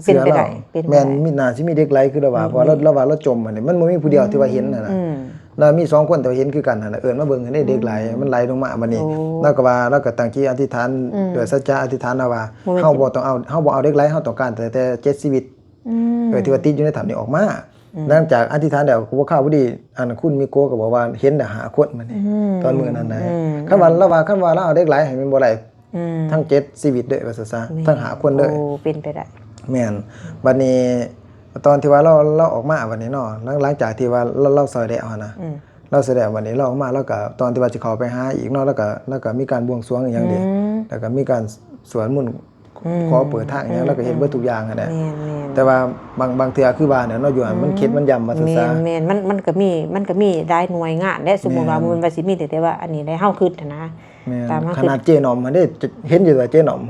ເປັນໄປໄດ້ ເຊື່ອລາວ ເປັນໄປໄດ້. ແມ່ນ ມີ ໜ້າຊິມີເດັກໄຫຼຄືລະວ່າ ອືມ ເພາະວ່າລະ ລະວ່າລະຈົມຫັ້ນນີ້ ມັນບໍ່ມີຜູ້ດຽວທີ່ວ່າເຫັນຫັ້ນນະ. ອືມ ລະມີສອງຄົນທີ່ວ່າເຫັນຄືກັນຫັ້ນນະ ເອີ້ນມາເບິ່ງຫັ້ນເດ້ ອືມ ເດັກໄຫຼມັນໄຫຼລົງມາ. ບັດນີ້ ໂອ້ ລະກະວ່າ ລະກະຕັ້ງຈິດອະທິຖານ ອືມ ດ້ວຍສັດຈະອະທິຖານລະວ່າ ບໍ່ແມ່ນ ເຮົາບໍ່ຕ້ອງເອົາ ເຮົາບໍ່ເອົາເດັກໄຫຼ ເຮົາຕ້ອງການແຕ່ ແຕ່ເຈັດຊີວິດ. ອືມ ເອີ ທີ່ວ່າຕິດຢູ່ໃນຖ້ຳນີ້ອອກມາ. ອືມ ຫຼັງຈາກອະທິຖານແລ້ວ ບໍ່ຄາວພໍດີ ອັນ ຄຸນມິໂກະກໍບອກວ່າເຫັນແຕ່ຫ້າຄົນ. ບັດນີ້ ອືມ ຕອນມື້ນັ້ນນະ ອືມ ຄັນວ່າ ລະວ່າ ຄັນວ່າລະເອົາເດັກໄຫຼໃຫ້ແມ່ນບໍ່ໄດ້ ອືມ ທັງເຈັດຊີວິດເດີ້ ວ່າຊັ້ນຊະ. ແມ່ນ ທັງຫ້າຄົນເດີ້. ໂອ້ ເປັນໄປໄດ້. ແມ່ນ. ບັດນີ້ ຕອນທີ່ວ່າລາວ ລາວອອກມາບັດນີ້ເນາະ ຫຼັງ ຫຼັງຈາກທີ່ວ່າລາວ ລາວຊ່ອຍແລ້ວຫັ້ນນະ ອືມ ລາວຊ່ອຍແລ້ວ ບັດນີ້ລາວອອກມາ ລາວກໍ ຕອນທີ່ວ່າຊິເຂົ້າໄປຫາອີກເນາະ ລາວກໍ ລາວກໍມີການບວງສວງອີ່ຫຍັງເດ້. ອືມ ແລ້ວກໍມີການສວດມົນ ອືມ ຂໍເປີດທາງອີ່ຫຍັງ ອືມ ລາວກໍເຮັດເບິດທຸກຢ່າງຫັ້ນແຫຼະ. ແມ່ນໆ ແຕ່ວ່າບາງ ບາງເທື່ອຄືວ່າແນວເນາະ ຢູ່ຫັ້ນ ອືມ ມັນເຂັດມັນຢຳວ່າຊັ້ນຊະ. ແມ່ນໆ ມັນ ມັນກໍມີ ມັນກໍມີຫຼາຍໜ່ວຍງານແຫຼະ. ສົມມຸດວ່າ ແມ່ນ ມັນວ່າຊິມີ ແຕ່ ແຕ່ວ່າອັນນີ້ໄດ້ ເຮົາຄິດຫັ້ນນະ. ແມ່ນ ຕາມເຮົາ ຂະໜາດເຈໜອມຫັ້ນເດ້ ເຫັນຢູ່ວ່າເຈໜອມ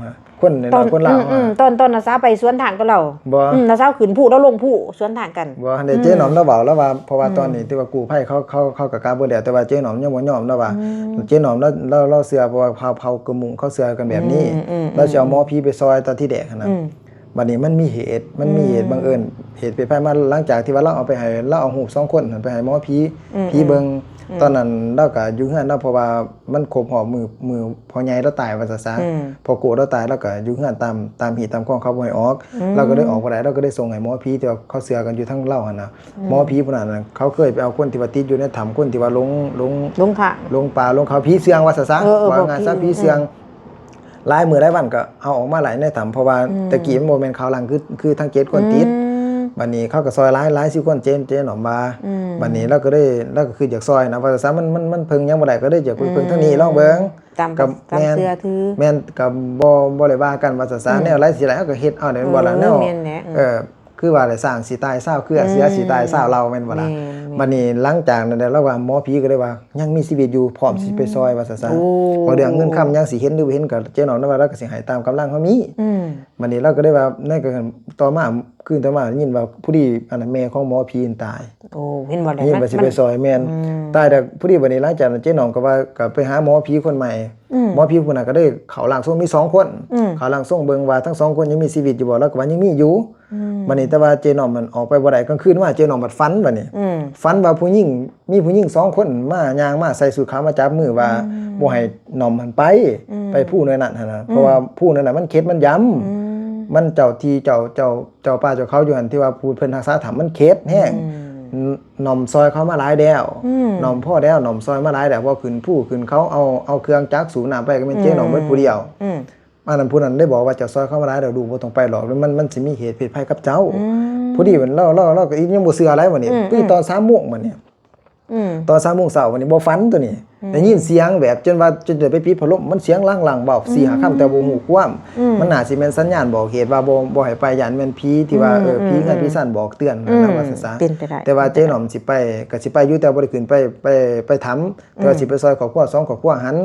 ຄົນ ເອີ ຄົນລາວ ອືມ ອືມ ຕອນ ຕອນນ້າສາວໄປສວນທາງກັບລາວ ບໍ່ ອືມ ນ້າສາວຂຶ້ນພູ ລາວລົງພູ ສວນທາງກັນ. ບໍ່ ຫັ້ນເດ້ ອືມ ເຈໜອມລາວເວົ້າ ລາວວ່າ ເພາະວ່າ ອືມ ຕອນນີ້ທີ່ວ່າກູ້ໄພເຂົາ ເຂົາ ເຂົາກໍກັບເບິດແລ້ວ ແຕ່ວ່າເຈໜອມຍັງບໍ່ຍອມ ລາວວ່າ ອືມ ເຈໜອມລາວ ລາວ ລາວເຊື່ອ ເພາະວ່າເຜົ່າ ເຜົ່າກຶມມຸງເຂົາເຊື່ອກັນແບບນີ້. ອືມ ອືມ ລາວຊິເອົາໝໍຜີໄປຊ່ອຍຕອນທີແລກຫັ້ນນະ. ອືມ ບັດນີ້ມັນມີເຫດ ມັນມີເຫດ ອືມ ບັງເອີນ ເຫດເປັນໄພມາ ຫຼັງຈາກທີ່ວ່າລາວເອົາໄປໃຫ້ ລາວເອົາຮູບສອງຄົນຫັ້ນໄປໃຫ້ໝໍຜີ ອືມ ຜີເບິ່ງ. ອືມ ຕອນນັ້ນລາວກໍຢູ່ເຮືອນລາວ ເພາະວ່າມັນຄົບຮອບມື້ ມື້ພໍ່ໃຫຍ່ລາວຕາຍວ່າຊັ້ນຊະ. ອືມ ພໍ່ໂກລາວຕາຍ ລາວກໍຢູ່ເຮືອນຕາມ ຕາມຮີດຕາມຄອງ ເຂົາບໍ່ໃຫ້ອອກ. ອືມ ລາວກໍເລີຍອອກບໍ່ໄດ້ ລາວກໍເລີຍສົ່ງໃຫ້ໝໍຜີທີ່ວ່າເຂົາເຊື່ອກັນຢູ່ທາງລາວຫັ້ນນະ. ອືມ ໝໍຜີຜູ້ນັ້ນນະ ເຂົາເຄີຍໄປເອົາຄົນທີ່ວ່າຕິດຢູ່ໃນຖ້ຳ ຄົນທີ່ວ່າຫຼົງ ຫຼົງ ຫຼົງທາງ ຫຼົງປ່າ ຫຼົງເຂົາ ຜີເຊື່ອງວ່າຊັ້ນຊະ. ເອີ ເອີ ວ່າງ່າຍຊະ ຜີເຊື່ອງ. ອືມ ຫຼາຍມື້ຫຼາຍວັນກໍເອົາອອກມາໄວ້ໃນຖ້ຳ ເພາະວ່າ ອືມ ແຕ່ກີ້ມັນບໍ່ແມ່ນຂ່າວຫຼັງ ຄື ຄືທັງເຈັດຄົນຕິດ. ອືມ ບັດນີ້ເຂົາກໍຊ່ອຍຫຼາຍ ຫຼາຍສິບຄົນ ເຈ ເຈໜອມວ່າ. ອືມ ບັດນີ້ລາວກໍເລີຍ ລາວກໍຄືຢາກຊ່ອຍນະ ວ່າຊັ້ນ ມັນ ມັນ ມັນເພິ່ງຫຍັງບໍ່ໄດ້ ກໍເລີຍຢາກໄປເພິ່ງ ອືມ ທາງນີ້ລອງເບິ່ງ. ຕາມ ກໍ ຕາມ ແມ່ນ ເຊື່ອຖື ແມ່ນ ກໍບໍ່ ບໍ່ໄດ້ວ່າກັນວ່າຊັ້ນຊະ. ອືມ ແນວໃດຊິໄດ້ ເຮົາກໍເຮັດເອົາແມ່ນບໍ່ລະ ເອີ ເນາະ. ແມ່ນແຫຼະ. ເອີ ເອີ ຄືວ່າແຫຼະ ຊ້າງຊິຕາຍຊາວເຄືອ ອືມ ເສືອຊິຕາຍຊາວເຫຼົ່າ ແມ່ນບໍ່ລະ? ແມ່ນ ບັດນີ້ຫຼັງຈາກນັ້ນແລ້ວ ລາວວ່າໝໍຜີກໍເລີຍວ່າຍັງມີຊີວິດຢູ່ ພ້ອມຊິໄປຊ່ອຍວ່າຊັ້ນຊະ. ໂອ້ ເວົ້າເລື່ອງເງິນຄຳຍັງຊິເຫັນຫຼືບໍ່ເຫັນ ກໍເຈ້ໜອມລາວວ່າລາວກໍຊິໃຫ້ຕາມກຳລັງເຮົາມີ. ອືມ ບັດນີ້ລາວກໍເລີຍວ່າ ໃນກໍຕໍ່ມາ ຄືນຕໍ່ມາໄດ້ຍິນວ່າພໍດີອັນນັ້ນແມ່ຂອງໝໍຜີນັ້ນຕາຍ. ໂອ້ ເຫັນບໍ່ ໄດ້ຍິນວ່າຊິໄປຊ່ອຍ ແມ່ນ ອືມ ຕາຍແລ້ວພໍດີ. ບັດນີ້ຫຼັງຈາກນັ້ນເຈ້ໜອມກໍວ່າ ກໍໄປຫາໝໍຜີຄົນໃໝ່. ອືມ ໝໍຜີຜູ້ນັ້ນກໍໄດ້ເຂົ້າຮ່າງຊົງ ມີສອງຄົນ ອືມ ເຂົ້າຮ່າງຊົງເບິ່ງວ່າທັງສອງຄົນຍັງມີຊີວິດຢູ່ບໍ່ ລາວກໍວ່າຍັງມີຢູ່. ອືມ ບັດນີ້ແຕ່ວ່າເຈ້ໜອມມັນອອກໄປບໍ່ໄດ້ ກາງຄືນມາເຈ້ໜອມບັດຝັນ ບັດນີ້ ອືມ ຝັນວ່າຜູ້ຍິງ ມີຜູ້ຍິງສອງຄົນມາ ຍ່າງມາໃສ່ຊຸດຂາວ ມາຈັບມືວ່າ ອືມ ບໍ່ໃຫ້ໜອມມັນໄປ ອືມ ໄປພູນັ້ນຫັ້ນນະ ອືມ ເພາະວ່າພູນັ້ນນະມັນເຂດມັນຢຳ ອືມ ມັນເຈົ້າທີ່ເຈົ້າ ເຈົ້າ ເຈົ້າປ່າເຈົ້າເຂົາຢູ່ຫັ້ນ ທີ່ວ່າຜູ້ເພິ່ນຮັກສາຖ້ຳ ມັນເຂດແຮງ ອືມ ໜອມຊ່ອຍເຂົາມາຫຼາຍແລ້ວ ອືມ ໜອມພໍແລ້ວ ໜອມຊ່ອຍມາຫຼາຍແລ້ວ ບໍ່ຂຶ້ນພູຂຶ້ນເຂົາ ເອົາ ເອົາເຄື່ອງຈັກສູບນ້ຳໄປ ກໍແມ່ນ ອືມ ເຈ້ໜອມເບິດຜູ້ດຽວ ອືມ ອັນນັ້ນຜູ້ນັ້ນໄດ້ບອກວ່າ ເຈົ້າຊ່ອຍເຂົາມາຫຼາຍແລ້ວ ລູກບໍ່ຕ້ອງໄປຫຼອກ ມັນ ມັນຊິມີເຫດພິດໄພກັບເຈົ້າ. ອືມ ພໍດີມັນ ລາວ ລາວ ລາວກໍຍັງບໍ່ເຊື່ອຫຼາຍ ບັດນີ້ ອືມ ພໍດີຕອນສາມໂມງ ບັດນີ້ ອືມ ຕອນສາມໂມງເຊົ້າ ບັດນີ້ບໍ່ຝັນຕົວນີ້ ອືມ ໄດ້ຍິນສຽງແບບ ຈົນວ່າ ຈົນໄດ້ໄປປິດພັດລົມ ມັນສຽງລັງໆ ເວົ້າ ອືມ ສີ່ຫ້າຄຳ ແຕ່ບໍ່ຮູ້ຄວາມ ອືມ ມັນໜ້າຊິແມ່ນສັນຍານບອກເຫດວ່າ ບໍ່ ບໍ່ໃຫ້ໄປ ຢ້ານແມ່ນຜີທີ່ວ່າ ອືມ ເອີ ອືມ ຜີເຮືອນ ອືມ ຜີຊານບອກເຕືອນ ອືມ ນະວ່າຊັ້ນຊະ. ເປັນໄປໄດ້ ແຕ່ວ່າເຈ້ໜອມຊິໄປ ກໍຊິໄປຢູ່ ແຕ່ບໍ່ໄດ້ຂຶ້ນໄປ ໄປ ໄປຖ້ຳ ແຕ່ວ່າ ອືມ ຊິໄປຊ່ອຍຄອບຄົວສອງຄອບຄົວຫັ້ນ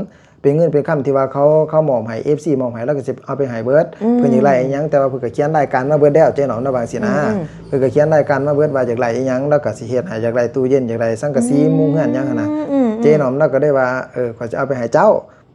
ເປັນເງິນເປັນຄຳທີ່ວ່າເຂົາ ເຂົາມອບໃຫ້ ເອັຟຊີ ມອບໃຫ້ ລາວກໍຊິເອົາໄປໃຫ້ເບິດ ອືມ ເພິ່ນຢາກໄດ້ອີ່ຫຍັງ ແຕ່ວ່າເພິ່ນກໍຂຽນລາຍການມາເບິດແລ້ວ ເຈ້ໜອມນະ ວ່າຈັ່ງຊີ້ນະ ອືມ ເພິ່ນກໍຂຽນລາຍການມາເບິດວ່າຢາກໄດ້ອີ່ຫຍັງ ລາວກໍຊິເຮັດໃຫ້ ຢາກໄດ້ຕູ້ເຢັນ ຢາກໄດ້ສັງກະສີ ອືມ ມຸງເຮືອນຫຍັງຫັ້ນນະ ອືມ ເຈ້ໜອມລາວກໍໄດ້ວ່າ ເອີ ຂ້ອຍຈະເອົາໄປໃຫ້ເຈົ້າ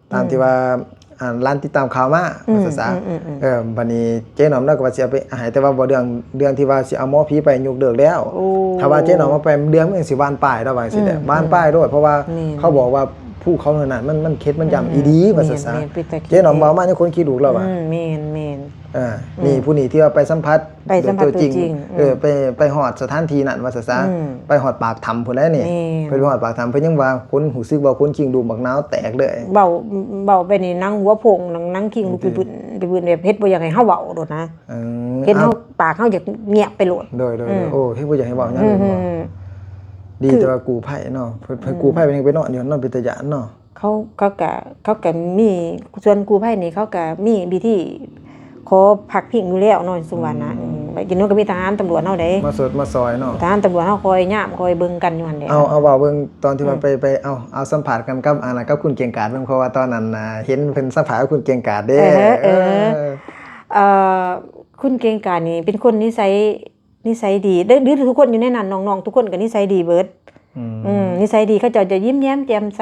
ຕາມທີ່ວ່າ ອືມ ອັນ ຫຼານຕິດຕາມຂ່າວມາ ອືມ ວ່າຊັ້ນຊະ ອືມ ອືມ ອືມ ເອີ ບັດນີ້ເຈ້ໜອມລາວກໍວ່າຊິເອົາໄປໃຫ້ ແຕ່ວ່າບໍ່ ເລື່ອງ ເລື່ອງທີ່ວ່າຊິເອົາໝໍຜີໄປຍົກເລີກແລ້ວ ໂອ້ ຖ້າວ່າເຈ້ໜອມເອົາໄປ ເລື່ອງມັນຊິບານປາຍ ລາວວ່າຈັ່ງຊີ້ແຫຼະ ອືມ ບານປາຍໂລດ ເພາະວ່າ ແມ່ນ ເຂົາບອກວ່າພູເຂົານັ້ນນະ ມັນ ມັນເຂດມັນຢ້ຳ ອືມ ອີ່ຫຼີ ວ່າຊັ້ນຊະ ແມ່ນ ແມ່ນ ເປັນຕາ ເຈ້ໜອມເວົ້າມາຍັງຄົນຂີ້ລູກ ລາວວ່າ ອືມ ແມ່ນ ແມ່ນ ອ່າ ອືມ ນີ້ ຜູ້ນີ້ທີ່ວ່າໄປສຳຜັດ ໄປສຳຜັດຕົວຈິງ ເອີ ອືມ ໄປ ໄປຮອດສະຖານທີ່ນັ້ນ ວ່າຊັ້ນຊະ ອືມ ໄປຮອດປາກຖ້ຳພຸ້ນແຫຼະນີ້ ແມ່ນ ເພິ່ນໄປຮອດປາກຖ້ຳ ເພິ່ນຍັງວ່າ ຄົນຮູ້ສຶກວ່າຄົນຄີງລູກ ບັກໜາວແຕກເລີຍ ເວົ້າ ເວົ້າໄປນີ້ໜັງຫົວໂພງ ໜັງ ໜັງຄີງລຸກໄປບຶ້ນ ໄປບຶ້ນ ແບບເຮັດບໍ່ຢາກໃຫ້ເຮົາເວົ້າໂລດນະ ເອີ ເຫັນເຮົາ ເອົ້າ ປາກເຮົາຢາກງຽບໄປໂລດ ໂດຍ ໂດຍ ອືມ ໂອ້ ເຮັດບໍ່ຢາກໃຫ້ເວົ້າຫຍັງເລີຍ ອືມ ເນາະ ດີແຕ່ວ່າກູ້ໄພເນາະ ເພິ່ນ ເພິ່ນ ອືມ ກູ້ໄພເພິ່ນຍັງໄປນອນຢູ່ ນອນເປັນຕາຢ້ານເນາະ ເຂົາ ເຂົາກະ ເຂົາກະມີ ສ່ວນກູ້ໄພນີ້ເຂົາກະມີວິທີຂໍພັກພິງຢູ່ແລ້ວເນາະ ຊຸມວ່ານະ ອືມ ອືມ ໄປກິນນອນກໍມີທະຫານຕຳຫຼວດເຮົາເດ້ ມາຊົດມາຊ່ອຍເນາະ ທະຫານຕຳຫຼວດເຮົາຄອຍຍາມຄອຍເບິ່ງກັນຢູ່ຫັ້ນແຫຼະ ເອົາ ເອົາເວົ້າເບິ່ງຕອນທີ່ວ່າ ອືມ ໄປ ໄປ ເອົາ ເອົາສຳພາດກັນກັບ ອັນ ກັບຄຸນເກັ່ງກາດເບິ່ງ ເພາະວ່າຕອນນັ້ນ ເຫັນເພິ່ນສຳພາດກັບຄຸນເກັ່ງກາດເດ້ ເອີ ເອີ ເອີ ເອີ ຄຸນເກັ່ງກາດນີ້ເປັນຄົນນິໄສ ນິໄສດີເດ້ ຫຼືທຸກຄົນຢູ່ໃນນັ້ນ ນ້ອງໆທຸກຄົນກໍນິໄສດີເບິດ ອືມ ອືມ ນິໄສດີ ເຂົາເຈົ້າຈະຍິ້ມແຍ້ມແຈ່ມໃສ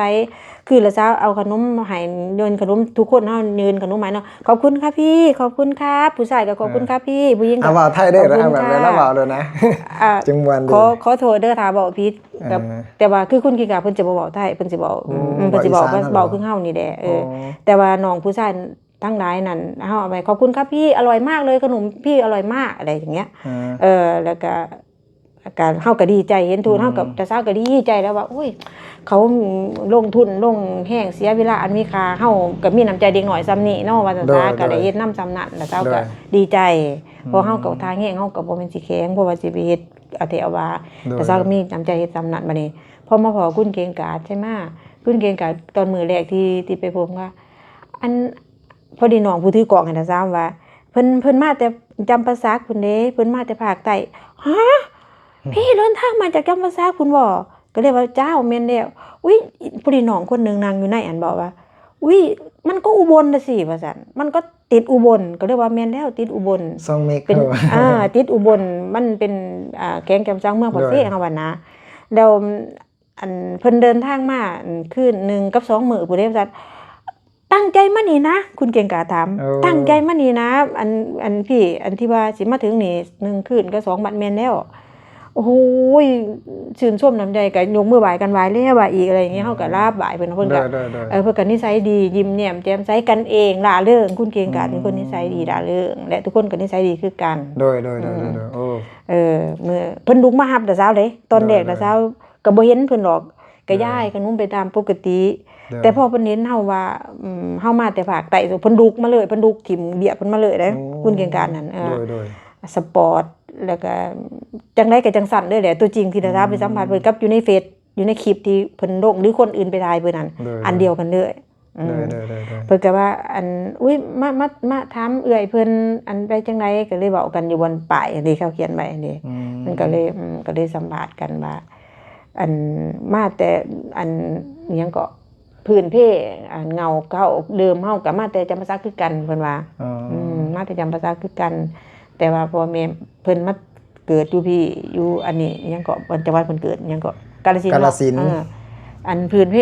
ຄືລະສາວເອົາຂະໜົມໃຫ້ ໂຍນຂະໜົມ ທຸກຄົນເຮົາໂຍນຂະໜົມໃຫ້ເນາະ ຂອບຄຸນຄ່ະພີ່ ຂອບຄຸນຄັບ ຜູ້ຊາຍກໍຂອບຄຸນຄ່ະພີ່ ເອີ ຜູ້ຍິງກໍ ອາ ເວົ້າໄທເດ້ ເອົາ ເອົາແບບ ເອົາເວົ້າໂລດນະ ອ່າ ຈັ່ງມ່ວນດີ ຂໍ ຂໍໂທດເດີຖ້າເວົ້າຜິດ ເອີ ແຕ່ວ່າຄືຄຸນກິກາ ເພິ່ນຈະບໍ່ເວົ້າໄທ ເພິ່ນຊິເວົ້າ ອືມ ອືມ ເພິ່ນຊິເວົ້າ ເວົ້າອີສານ ເວົ້າຄືເຮົານີ້ແຫຼະ ເອີ ອໍ ແຕ່ວ່ານ້ອງຜູ້ຊາຍ ທັງຫຼາຍນັ້ນ ເຮົາເອົາໄປ ຂອບຄຸນຄັບພີ່ ອະລ່ອຍມາກເລີຍ ຂະໜົມພີ່ອະລ່ອຍມາກ ອະໄລຢ່າງເງຍ ເອີ ເອີ ແລ້ວກະ ກະ ເຮົາກະດີໃຈ ເຫັນທຸກ ອືມ ເຮົາກະ ເຈົ້າສາວກະດີໃຈແລ້ວວ່າ ໂອ້ຍ ເຂົາລົງທຶນລົງແຮງ ເສຍເວລາອັນມີຄ່າ ເຮົາກະມີນ້ຳໃຈເດັກນ້ອຍສ່ຳນີ້ເນາະ ວ່າຊັ້ນຊະ ໂດຍ ກະໄດ້ເຮັດນຳສ່ຳນັ້ນ ແລ້ວສາວກະ ໂດຍ ດີໃຈ ອືມ ເພາະເຮົາກະທາງແຮງ ເຮົາກະບໍ່ແມ່ນຊິແຂງ ເພາະວ່າຊິໄປເຮັດ ອາ ແຕ່ວ່າ ໂດຍ ແຕ່ສາວກະມີນ້ຳໃຈເຮັດສ່ຳນັ້ນ ບາດນີ້ ພໍມາພໍ້ຄຸນເກັ່ງກາດ ໃຊ່ມາ ຄຸນເກັ່ງກາດ ຕອນມື້ແລກທີ່ ທີ່ໄປພົບ ວ່າ ອັນ ພໍດີນ້ອງຜູ້ຖືກ້ອງຫັ້ນນະ ສາມວ່າ ເພິ່ນ ເພິ່ນມາແຕ່ຈຳປາສັກພຸ້ນເດ້ ເພິ່ນມາແຕ່ພາກໃຕ້. ຮະ! ອືມ ພີ່ເດີນທາງມາຈາກຈຳປາສັກພຸ້ນບໍ? ກໍເລີຍວ່າ ເຈົ້າ ແມ່ນແລ້ວ. ອຸ້ຍ! ພໍດີນ້ອງຄົນໜຶ່ງນັ່ງຢູ່ໃນອັນເບາະວ່າ ອຸ້ຍ! ມັນກໍອຸບົນລະຊິ ວ່າຊັ້ນ ມັນກໍຕິດອຸບົນ. ກໍເລີຍວ່າ ແມ່ນແລ້ວ ຕິດອຸບົນ ສອງເມັກ ເປັນ ເອີ ຕິດອຸບົນ ມັນເປັນ ອ່າ ແຂວງຈຳປາສັກ ເມືອງປາກເຊ ໂດຍ ເຮົາວ່ານະ. ແລ້ວ ອັນ ເພິ່ນເດີນທາງມາ ອັນ ຄືນໜຶ່ງກັບສອງມື້ພຸ້ນເດ້ ວ່າຊັ້ນ. ຕັ້ງໃຈມານີ້ນະ ຄຸນເກັ່ງກາດຖາມ. ເອີ ຕັ້ງໃຈມານີ້ນະ ອັນ ອັນ ພີ່ ອັນທີ່ວ່າຊິມາເຖິງນີ້ ໜຶ່ງຄືນກັບສອງວັນ ແມ່ນແລ້ວ. ໂອ້ໂຫ ຊື່ນຊົມນ້ຳໃຈ ກໍຍົກມືໄຫວ້ກັນ ໄຫວ້ແລ້ວໄຫວ້ອີກ ອະໄລຢ່າງນີ້. ອືມ ເຮົາກໍລາບໄຫວ້ເພິ່ນ ເພິ່ນກໍ ໂດຍ ໂດຍ ໂດຍ ເອີ ເພິ່ນກໍນິໄສດີ ຍິ້ມແຍ້ມແຈ່ມໃສ ກັນເອງ ລ່າເລີງ. ຄຸນເກັ່ງກາດ ອືມ ເປັນຄົນນິໄສດີ ລ່າເລີງ ແລະ ທຸກຄົນກໍນິໄສດີຄືກັນ. ໂດຍ ໂດຍ ໂດຍ ອືມ ໂດຍ ໂດຍ ໂອ້ ເອີ ມື້ເພິ່ນລຸກມາຮັບແຕ່ເຊົ້າເດ້ ຕອນແລກ ໂດຍ ແຕ່ເຊົ້າ ກໍບໍ່ເຫັນເພິ່ນດອກ ກໍ ໂດຍ ຢາຍຂະໜົມໄປຕາມປົກກະຕິ. ໂດຍ ແຕ່ພໍເພິ່ນເຫັນເຮົາວ່າ ອືມ ເຮົາມາແຕ່ພາກໃຕ້ ເພິ່ນລຸກມາເລີຍ ເພິ່ນລຸກຖິ້ມວຽກເພິ່ນມາເລີຍເດ້. ໂອ້ ຄຸນເກັ່ງກາດນັ້ນ ເອີ ໂດຍ ໂດຍ ສະປອດ ແລ້ວກໍຈັ່ງໃດກໍຈັ່ງຊັ້ນເລີຍແຫຼະ. ຕົວຈິງທີ່ ອືມ ໄດ້ໄປສຳພາດເພິ່ນກັບຢູ່ໃນເຟສ ຢູ່ໃນຄລິບທີ່ເພິ່ນລົງ ຫຼືຄົນອື່ນໄປຖ່າຍເພິ່ນນັ້ນ ໂດຍ ອັນດຽວກັນເລີຍ. ອືມ ໂດຍ ໂດຍ ໂດຍ ໂດຍ ເພິ່ນກໍວ່າ ອັນ ອຸ້ຍ ມາ ມາ ມາຖາມເອື້ອຍເພິ່ນ ອັນ ໄປຈັ່ງໃດ ກໍເລີຍເວົ້າກັນຢູ່ບ່ອນປ້າຍອັນທີ່ເຂົາຂຽນໄວ້ນີ້. ອືມ ມັນກໍເລີຍ ອືມ ກໍເລີຍສຳພາດກັນວ່າ ອັນ ມາແຕ່ ອັນ ຫຍັງເກາະ ພື້ນເພ ອັນ ເຫງົ້າເກົ່າເດີມເຮົາກໍມາແຕ່ຈຳປາສັກຄືກັນ ເພິ່ນວ່າ. ອໍ ອືມ ມາແຕ່ຈຳປາສັກຄືກັນ ແຕ່ວ່າພໍ່ແມ່ເພິ່ນມາເກີດຢູ່ພີ້ ຢູ່ອັນນີ້ຫຍັງເກາະ ອັນ ຈັງຫວັດເພິ່ນເກີດຫຍັງເກາະ ກາລະສິນ ກາລະສິນ ເນາະ. ເອີ ອັນພື້ນເພ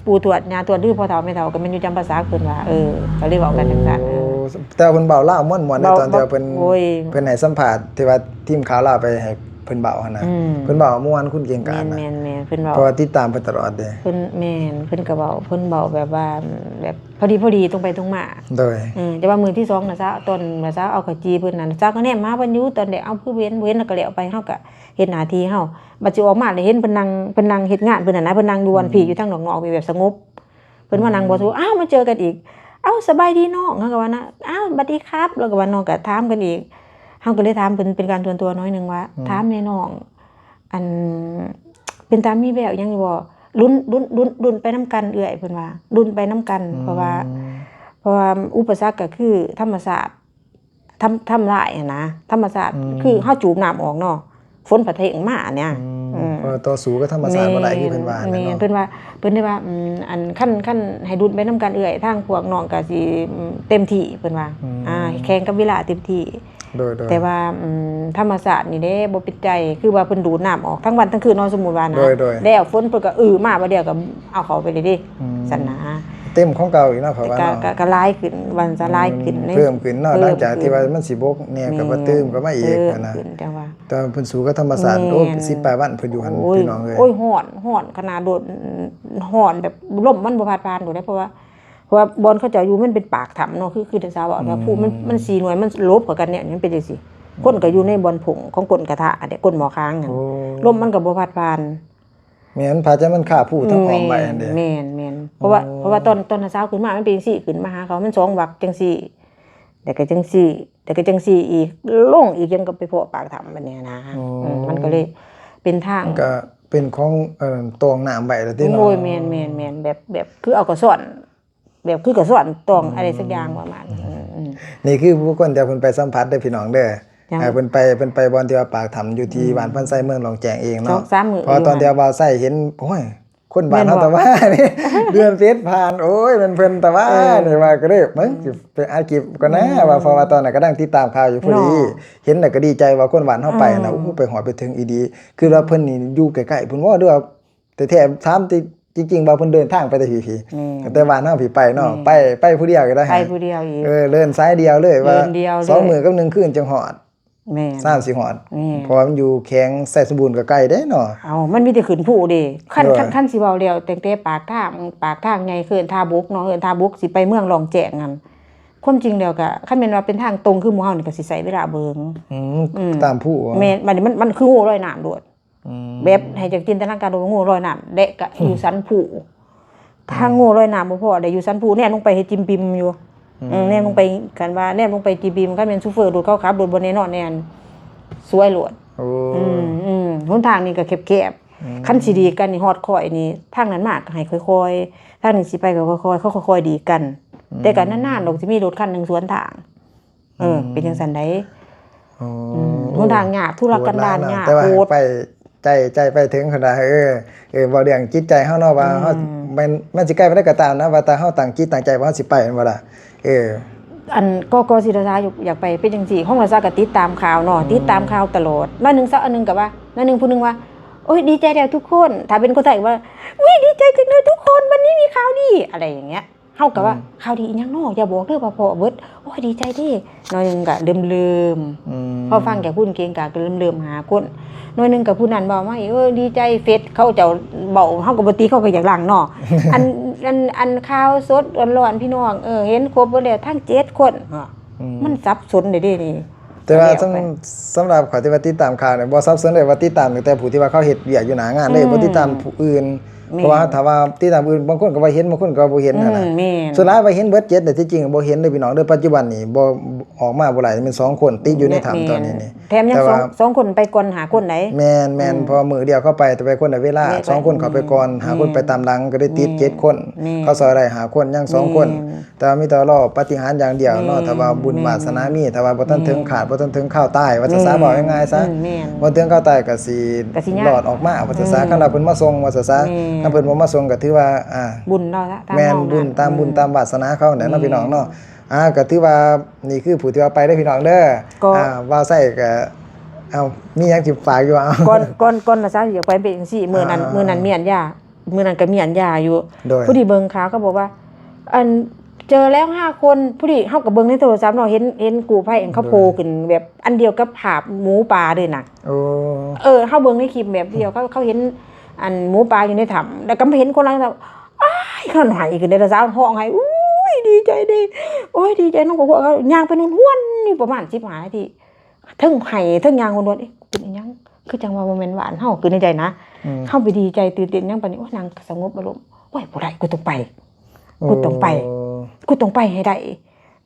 ປູ່ທວດ ຍ່າທວດ ຫຼື ພໍ່ເຖົ້າແມ່ເຖົ້າ ກໍແມ່ນຢູ່ຈຳປາສັກ ເພິ່ນວ່າ. ເອີ ກໍເລີຍເວົ້າກັນຈັ່ງຊັ້ນ. ໂອ້ ເອີ ແຕ່ວ່າເພິ່ນເວົ້າລາວມ່ວນໆ ເນາະ ຕອນທີ່ວ່າເພິ່ນ ໂອ້ຍ ເພິ່ນໃຫ້ສຳພາດ ທີ່ວ່າທີມຂ່າວລາວໄປໃຫ້ເພິ່ນເວົ້າຫັ້ນນະ. ອືມ ເພິ່ນເວົ້າມ່ວນ ຄຸນເກັ່ງການນະ. ແມ່ນໆໆ ເພິ່ນເວົ້າ ເພາະວ່າຕິດຕາມເພິ່ນຕະຫຼອດເດ້. ເພິ່ນ ແມ່ນ ເພິ່ນກໍເວົ້າ ເພິ່ນເວົ້າແບບວ່າ ແບບພໍດີໆ ຕົງໄປຕົງມາ. ໂດຍ ເອີ ແຕ່ວ່າມື້ທີສອງນະ ຊາວ ຕອນວ່າຊາວເອົາເຂົ້າຈີ່ເພິ່ນນັ້ນ ຊາວກໍແນມມາເພິ່ນຢູ່ ຕອນແລກ ເອົາ ຄືບໍ່ເຫັນ ບໍ່ເຫັນ ແລ້ວກໍແລ້ວໄປ ເຮົາກໍເຮັດໜ້າທີ່ເຮົາ. ບັດຊິອອກມາ ແລ້ວເຫັນເພິ່ນນັ່ງ ເພິ່ນນັ່ງເຮັດງານເພິ່ນຫັ້ນນະ ເພິ່ນນັ່ງຢູ່ບ່ອນພີ້ ອືມ ຢູ່ທາງນອກໆ ຢູ່ແບບສະຫງົບ. ເພິ່ນມານັ່ງບໍ່ ອືມ ສູ ອ້າວ ມາເຈີກັນອີກ ເອົ້າ ສະບາຍດີນ້ອງ ເຮົາກໍວ່ານະ ອ້າວ ສະບາຍດີຄັບ ລາວກໍວ່າ ນ້ອງກໍຖາມກັນອີກ. ເຮົາກໍເລີຍຖາມເພິ່ນເປັນການສ່ວນຕົວໜ້ອຍໜຶ່ງວ່າ ອືມ ຖາມແດ່ນ້ອງ ອັນ ເປັນຕາມີແວວຫຍັງຢູ່ບໍ່? ລຸ້ນ ລຸ້ນ ລຸ້ນ ລຸ້ນໄປນຳກັນເອື້ອຍ ເພິ່ນວ່າ ລຸ້ນໄປນຳກັນ. ອືມ ເພາະວ່າ ເພາະວ່າອຸປະສັກກໍຄືທຳມະຊາດ ທຳ ທຳລາຍຫັ້ນນະ ທຳມະຊາດ ອືມ ຄືເຮົາຈູບນ້ຳອອກເນາະ ຝົນພັດເທງມາອັນເນີ້ຍ. ອືມ ອືມ ເພາະວ່າຕໍ່ສູ້ກັບທຳມະຊາດບໍ່ໄດ້ ຄືເພິ່ນວ່າຫັ້ນແຫຼະເນາະ. ແມ່ນ ເພິ່ນວ່າ ເພິ່ນໄດ້ວ່າ ອືມ ອັນ ຄັນ ຄັນໃຫ້ລຸ້ນໄປນຳກັນເອື້ອຍ ທາງພວກນ້ອງກໍຊິ ອືມ ເຕັມທີ່ ເພິ່ນວ່າ ອືມ ອ່າ ແຂ່ງກັບເວລາເຕັມທີ່. ໂດຍໆ ແຕ່ວ່າ ອືມ ທຳມະຊາດນີ້ເດ້ບໍ່ເປັນໃຈ ຄືວ່າເພິ່ນດູດນ້ຳອອກທັງວັນທັງຄືນເນາະ ສົມມຸດວ່ານະ. ໂດຍໆ ແລ້ວຝົນເພິ່ນກໍອືມາບາດດຽວກໍເອົາເຂົ້າໄປເລີຍເດ້ ອືມ ຊັ້ນນະ. ເຕັມຂອງເກົ່າອີກເນາະ ເຂົາວ່າເນາະ ກໍ ກໍຫຼາຍຂຶ້ນ ວັນຊະຫຼາຍຂຶ້ນເດ້. ອືມ ເພີ່ມຂຶ້ນເນາະ ເພີ່ມຂຶ້ນ ຫຼັງຈາກທີ່ວ່າມັນຊິບົກແດ່ ແມ່ນ ກໍມາຕື່ມ ເພີ່ມ ກໍມາອີກ ເພີ່ມຫັ້ນນະ ຂຶ້ນ ຈັ່ງວ່າ ແຕ່ວ່າເພິ່ນສູ້ກັບທຳມະຊາດ. ແມ່ນ ໂອ້ ສິບປາຍວັນເພິ່ນຢູ່ຫັ້ນ ໂອ້ຍ ພີ່ນ້ອງເອີຍ. ໂອ້ຍ ຮ້ອນ ຮ້ອນຂະໜາດໂດດ ຮ້ອນແບບລົມມັນບໍ່ພັດຜ່ານໂດດເດ້ ເພາະວ່າ ເພາະວ່າບ່ອນເຂົາເຈົ້າຢູ່ມັນເປັນປາກຖ້ຳເນາະ ຄື ຄືທີ່ຊາວເວົ້າ ອືມ ວ່າພູມັນ ມັນສີ່ໜ່ວຍ ມັນລົບເຂົ້າກັນແນວນີ້ ມັນເປັນຈັ່ງຊີ້. ອືມ ຄົນກໍຢູ່ໃນບ່ອນຜົ້ງຂອງກົ້ນກະທະເດ້ ກົ້ນໝໍ້ຄາງຫັ້ນ. ໂອ້ ລົມມັນກໍບໍ່ພັດຜ່ານ. ແມ່ນ ພະຈັນມັນຄາພູທັງອ້ອມໄວ້ຫັ້ນເດ້. ແມ່ນ ແມ່ນ ເພາະວ່າ ໂອ້ ເພາະວ່າຕອນ ຕອນນ້າສາວຂຶ້ນມາ ມັນເປັນຈັ່ງຊີ້ ຂຶ້ນມາຫາເຂົາ ມັນສອງວັກຈັ່ງຊີ້ ແລ້ວກໍຈັ່ງຊີ້ ແລ້ວກໍຈັ່ງຊີ້ອີກ ລົງອີກ ຍັງກໍໄປພໍ້ປາກຖ້ຳບັດນີ້ນະ. ໂອ້ ເອີ ມັນກໍເລີຍເປັນທາງ ມັນກໍເປັນຂອງ ເອີ ຕອງນ້ຳໄວ້ລະຕິເນາະ. ໂອ້ຍ ແມ່ນໆໆ ແບບ ແບບຄືເອົາກະຊ້ອນ ແບບຄືກະຊ້ອນຕອງ ອືມ ອະໄລສັກຢ່າງປະມານ ອືມ ອືມ ນີ້ຄືບຸກຄົນທີ່ເພິ່ນໄປສຳຜັດເດີພີ່ນ້ອງເດີ. ເອີ ເພິ່ນໄປ ເພິ່ນໄປບ່ອນທີ່ວ່າປາກຖ້ຳຢູ່ທີ່ ອືມ ບ້ານພັນໄຊ ເມືອງຫຼອງແຈ້ງເອງເນາະ. ສອງສາມມື້ ເພາະວ່າຕອນທີ່ບ່າວໄຊເຫັນ ໂອ້ຍ ຄົນບ້ານເຮົາຕາຫວານີ້ ເດືອນສິບເອັດຜ່ານ ໂອ້ຍ ແມ່ນເພິ່ນຕາຫວານີ້ ເອີ ວ່າກໍເລີຍ ເອີ ເບິ່ງ ຊິໄປອັດຄລິບກ່ອນນະ ອືມ ວ່າ ເພາະວ່າຕອນນັ້ນກຳລັງຕິດຕາມຂ່າວຢູ່ພໍດີ ເນາະ ເຫັນແລ້ວກໍດີໃຈວ່າຄົນບ້ານເຮົາໄປນະ. ອືມ ໂອ້ ໄປຮອດໄປເຖິງອີ່ຫຼີ ຄືວ່າເພິ່ນນີ້ຢູ່ໃກ້ໆ ພຸ້ນບໍ່ ຫຼືວ່າ ແທ້ໆ ຖາມທີ່ຈິງໆ ວ່າເພິ່ນເດີນທາງໄປແຕ່ພີ້ ແມ່ນ ແຕ່ບ້ານເຮົາພີ້ໄປເນາະ. ແມ່ນ ໄປ ໄປຜູ້ດຽວກໍໄດ້ ໄປຜູ້ດຽວອີກ ເອີ ເດີນສາຍດຽວເລີຍ ວ່າ ເດີນດຽວເລີຍ ສອງມື້ກັບໜຶ່ງຄືນຈຶ່ງຮອດ ແມ່ນ ສາມສີ່ຮອດ ແມ່ນ ເພາະວ່າມັນຢູ່ແຂວງໄຊສົມບູນກໍໄກເດ້ເນາະ. ເອົ້າ ມັນມີແຕ່ຂຶ້ນພູເດ້ ຄັນ ໂດຍ ຄັນ ຄັນຊິເວົ້າແລ້ວ ຕັ້ງແຕ່ປາກທາງ ປາກທາງໃຫຍ່ເຂື່ອນທ່າບົກເນາະ ເຂື່ອນທ່າບົກ ຊິໄປເມືອງລ່ອງແຈ້ງຫັ້ນ ຄວາມຈິງແລ້ວກໍ ຄັນແມ່ນວ່າເປັນທາງຕົງຄືໝູ່ເຮົານີ້ ກໍຊິໃຊ້ເວລາເບິ່ງ ອືມ ອືມ ຕາມພູ ແມ່ນ ບັດນີ້ມັນ ມັນຄືຮູລອຍນ້ຳໂລດ. ອືມ ແບບໃຫ້ເຈົ້າຈິນຕະນາການວ່າງູລອຍນ້ຳ ແລະກະຢູ່ສັນພູ ອືມ ທາງງູລອຍນ້ຳບໍ່ພໍ ໄດ້ຢູ່ສັນພູ ແນມລົງໄປເຫັນຈິ່ມປິ່ມຢູ່ ອືມ ອືມ ແນມລົງໄປ ຄັນວ່າແນມລົງໄປຈິ່ມປິ່ມ ຄັນແມ່ນໂຊເຟີລົດເຂົາຂັບລົດບໍ່ແນ່ນອນແນ່ ສວຍໂລດ. ໂອ້ ອືມ ອືມ ຫົນທາງນີ້ກໍແຄບໆ ອືມ ຄັນຊິດີດກັນນີ້ ຮອດຂ້ອຍນີ້ ທາງນັ້ນມາກໍໃຫ້ຄ່ອຍໆ ທາງນີ້ຊິໄປກໍຄ່ອຍໆ ເຂົາຄ່ອຍໆດີດກັນ ອືມ ແຕ່ກໍນານໆດອກ ຊິມີລົດຄັນໜຶ່ງສວນທາງ. ເອີ ອືມ ເປັນຈັ່ງຊັ້ນໃດ໋. ອໍ ອືມ ໂອ້ ຫົນທາງຍາກ ທຸລະກັນດານຍາກ ໂຄດຫຼາຍເນາະ ແຕ່ວ່າໄປໃຈ ໃຈໄປເຖິງຂະໜາດ ເອີ ເອີ ເວົ້າເລື່ອງຈິດໃຈເຮົາເນາະ ວ່າເຮົາ ອືມ ແມ່ນ ມັນຊິໄກປານໃດກໍຕາມນະ ວ່າຖ້າເຮົາຕັ້ງຈິດຕັ້ງໃຈວ່າເຮົາຊິໄປ ແມ່ນບໍ່ລະ? ເອີ ອັນ ກໍ ກໍຊິລາຊາຢາກໄປ ເປັນຈັ່ງຊີ້ ຂອງລາຊາກໍຕິດຕາມຂ່າວເນາະ ອືມ ຕິດຕາມຂ່າວຕະຫຼອດ ໜ້ອຍໜຶ່ງຊະ ອັນໜຶ່ງກໍວ່າ ໜ້ອຍໜຶ່ງຜູ້ໜຶ່ງວ່າ ໂອ້ຍ ດີໃຈແລ້ວທຸກຄົນ ຖ້າເປັນຄົນໄທກໍວ່າ ອຸ້ຍ ດີໃຈຈັງເລີຍທຸກຄົນ ວັນນີ້ມີຂ່າວດີ ອະໄລຢ່າງເງຍ. ເຮົາກໍວ່າ ອືມ ຂ່າວດີອີ່ຫຍັງເນາະ ຢ່າບອກເດີວ່າພໍ້ເບິດ ໂອ້ຍ ດີໃຈເດ້ ໜ້ອຍໜຶ່ງກໍລຶມໆ ອືມ ພໍຟັງຈາກຜູ້ເກັ່ງກາກໍລຶມໆ ຫາຄົນ ໜ້ອຍໜຶ່ງກໍຜູ້ນັ້ນເວົ້າມາອີກ ເອີ ດີໃຈ ເຟສເຂົາເຈົ້າເວົ້າ ເຮົາກໍບໍ່ຕິ ເຂົາກໍຢາກຫຼັ່ງເນາະ ອັນ ອັນ ອັນຂ່າວສົດຮ້ອນໆ ພີ່ນ້ອງ ເອີ ເຫັນຄົບເບິດແລ້ວທັງເຈັດຄົນ ອືມ ມັນສັບສົນເດ້ເດນີ້. ແຕ່ວ່າ ສຳ ສຳລັບຂ້ອຍທີ່ວ່າຕິດຕາມຂ່າວນີ້ ບໍ່ສັບສົນເລີຍວ່າຕິດຕາມຕັ້ງແຕ່ຜູ້ທີ່ວ່າເຂົາເຮັດວຽກຢູ່ໜ້າງານເລີຍ ອືມ ບໍ່ຕິດຕາມຜູ້ອື່ນ ແມ່ນ ເພາະວ່າຖ້າວ່າຕິດຕາມອື່ນ ບາງຄົນກໍວ່າເຫັນ ບາງຄົນກໍບໍ່ເຫັນຫັ້ນນະ ອືມ ແມ່ນ ສ່ວນຫຼາຍວ່າເຫັນເບິດເຈັດ ແຕ່ທີ່ຈິງບໍ່ເຫັນເດີພີ່ນ້ອງເດີ ປັດຈຸບັນນີ້ບໍ່ ອອກມາບໍ່ຫຼາຍ ແມ່ນສອງຄົນຕິດຢູ່ໃນຖ້ຳ ແມ່ນ ຕອນນີ້ນີ້ ແຖມຍັງ ແຕ່ວ່າ ສອງ ສອງຄົນໄປກ່ອນຫ້າຄົນໃດ໋ ແມ່ນໆ ອືມ ເພາະມື້ດຽວເຂົາໄປ ແຕ່ໄປຄົນລະເວລາ ແມ່ນ ສອງຄົນເຂົ້າໄປກ່ອນ ແມ່ນ ຫ້າຄົນໄປຕາມຫຼັງ ກໍໄດ້ຕິດ ແມ່ນ ເຈັດຄົນ ແມ່ນ ເຂົາຊ່ອຍໄດ້ຫ້າຄົນ ຍັງສອງຄົນ ແມ່ນ ແຕ່ວ່າມີແຕ່ລໍປາຕິຫານຢ່າງດຽວເນາະ ແມ່ນ ຖ້າວ່າບຸນ ແມ່ນ ວາດສະໜາມີ ຖ້າວ່າບໍ່ທັນເຖິງ ແມ່ນ ຄາດ ບໍ່ທັນເຖິງຄາວຕາຍ ວ່າຊັ້ນຊະ ແມ່ນ ເວົ້າງ່າຍໆຊະ ອືມ ແມ່ນ ບໍ່ເຖິງຄາວຕາຍກໍຊິ ກໍຊິຍາກ ລອດອອກມາ ວ່າຊັ້ນຊະ ອືມ ຄັນວ່າເພິ່ນມາສົ່ງ ວ່າຊັ້ນຊະ ແມ່ນ ຄັນເພິ່ນບໍ່ມາສົ່ງກໍຖືວ່າ ອ່າ ບຸນເນາະ ຕາມ ແມ່ນ ເຮົາ ບຸນ ນະ ຕາມບຸນ ອືມ ຕາມວາດສະໜາເຂົາແຫຼະເນາະ ອືມ ພີ່ນ້ອງເນາະ ອ່າ ກໍຖືວ່ານີ້ຄືຜູ້ທີ່ວ່າໄປເດີພີ່ນ້ອງເດີ ກໍ ອ່າ ບ່າວໄຊກໍ ເອົ້າ ມີຫຍັງຊິຝາກຢູ່ ເອົ້າ ກ່ອນ ກ່ອນ ກ່ອນລະຊາວຊິຢາກໄປເປັນຈັ່ງຊີ້ ມື້ນັ້ນ ອ່າ ມື້ນັ້ນມີອັນຢາ ມື້ນັ້ນກໍມີອັນຢາຢູ່ ໂດຍ ພໍດີເບິ່ງຂ່າວເຂົາບອກວ່າ ອັນ ເຈີແລ້ວຫ້າຄົນ ພໍດີເຮົາກໍເບິ່ງໃນໂທລະສັບເນາະ ເຫັນ ເຫັນກູ້ໄພເຂົາ ໂດຍ ໂພຂຶ້ນແບບອັນດຽວກັບພາບໝູປ່າເລີຍນະ ໂອ້ ເອີ ເຮົາເບິ່ງໃນຄລິບແບບດຽວ ເຂົາ ເຂົາເຫັນອັນໝູປ່າຢູ່ໃນຖ້ຳ ແລ້ວກໍມາເຫັນຄົນຫຼັງ ອ້າຍ ເຂົາໄຫ້ຂຶ້ນເດ້ລະຊາວ ຮ້ອງໄຫ້ ໂອ້ຍ ດີໃຈເດ້ ໂອ້ຍ ດີໃຈນຳຄອບຄົວເຂົາ ຍ່າງໄປນວນຮວນຢູ່ປະມານສິບຫ້ານາທີ ເທິງໄຫ້ເທິງຍ່າງຮວນໆ ເອີ ເປັນອີ່ຫຍັງ ຄືຈັ່ງວ່າບໍ່ແມ່ນບ້ານເຮົາ ຄິດໃນໃຈນະ ອືມ ເຮົາໄປດີໃຈຕື່ນເຕັ້ນຫຍັງປານນີ້ ໂອ້ຍ ນາງສະຫງົບອາລົມ ໂອ້ຍ ບໍ່ໄດ້ ກູຕ້ອງໄປ ໂອ້ ກູຕ້ອງໄປ ກູຕ້ອງໄປໃຫ້ໄດ້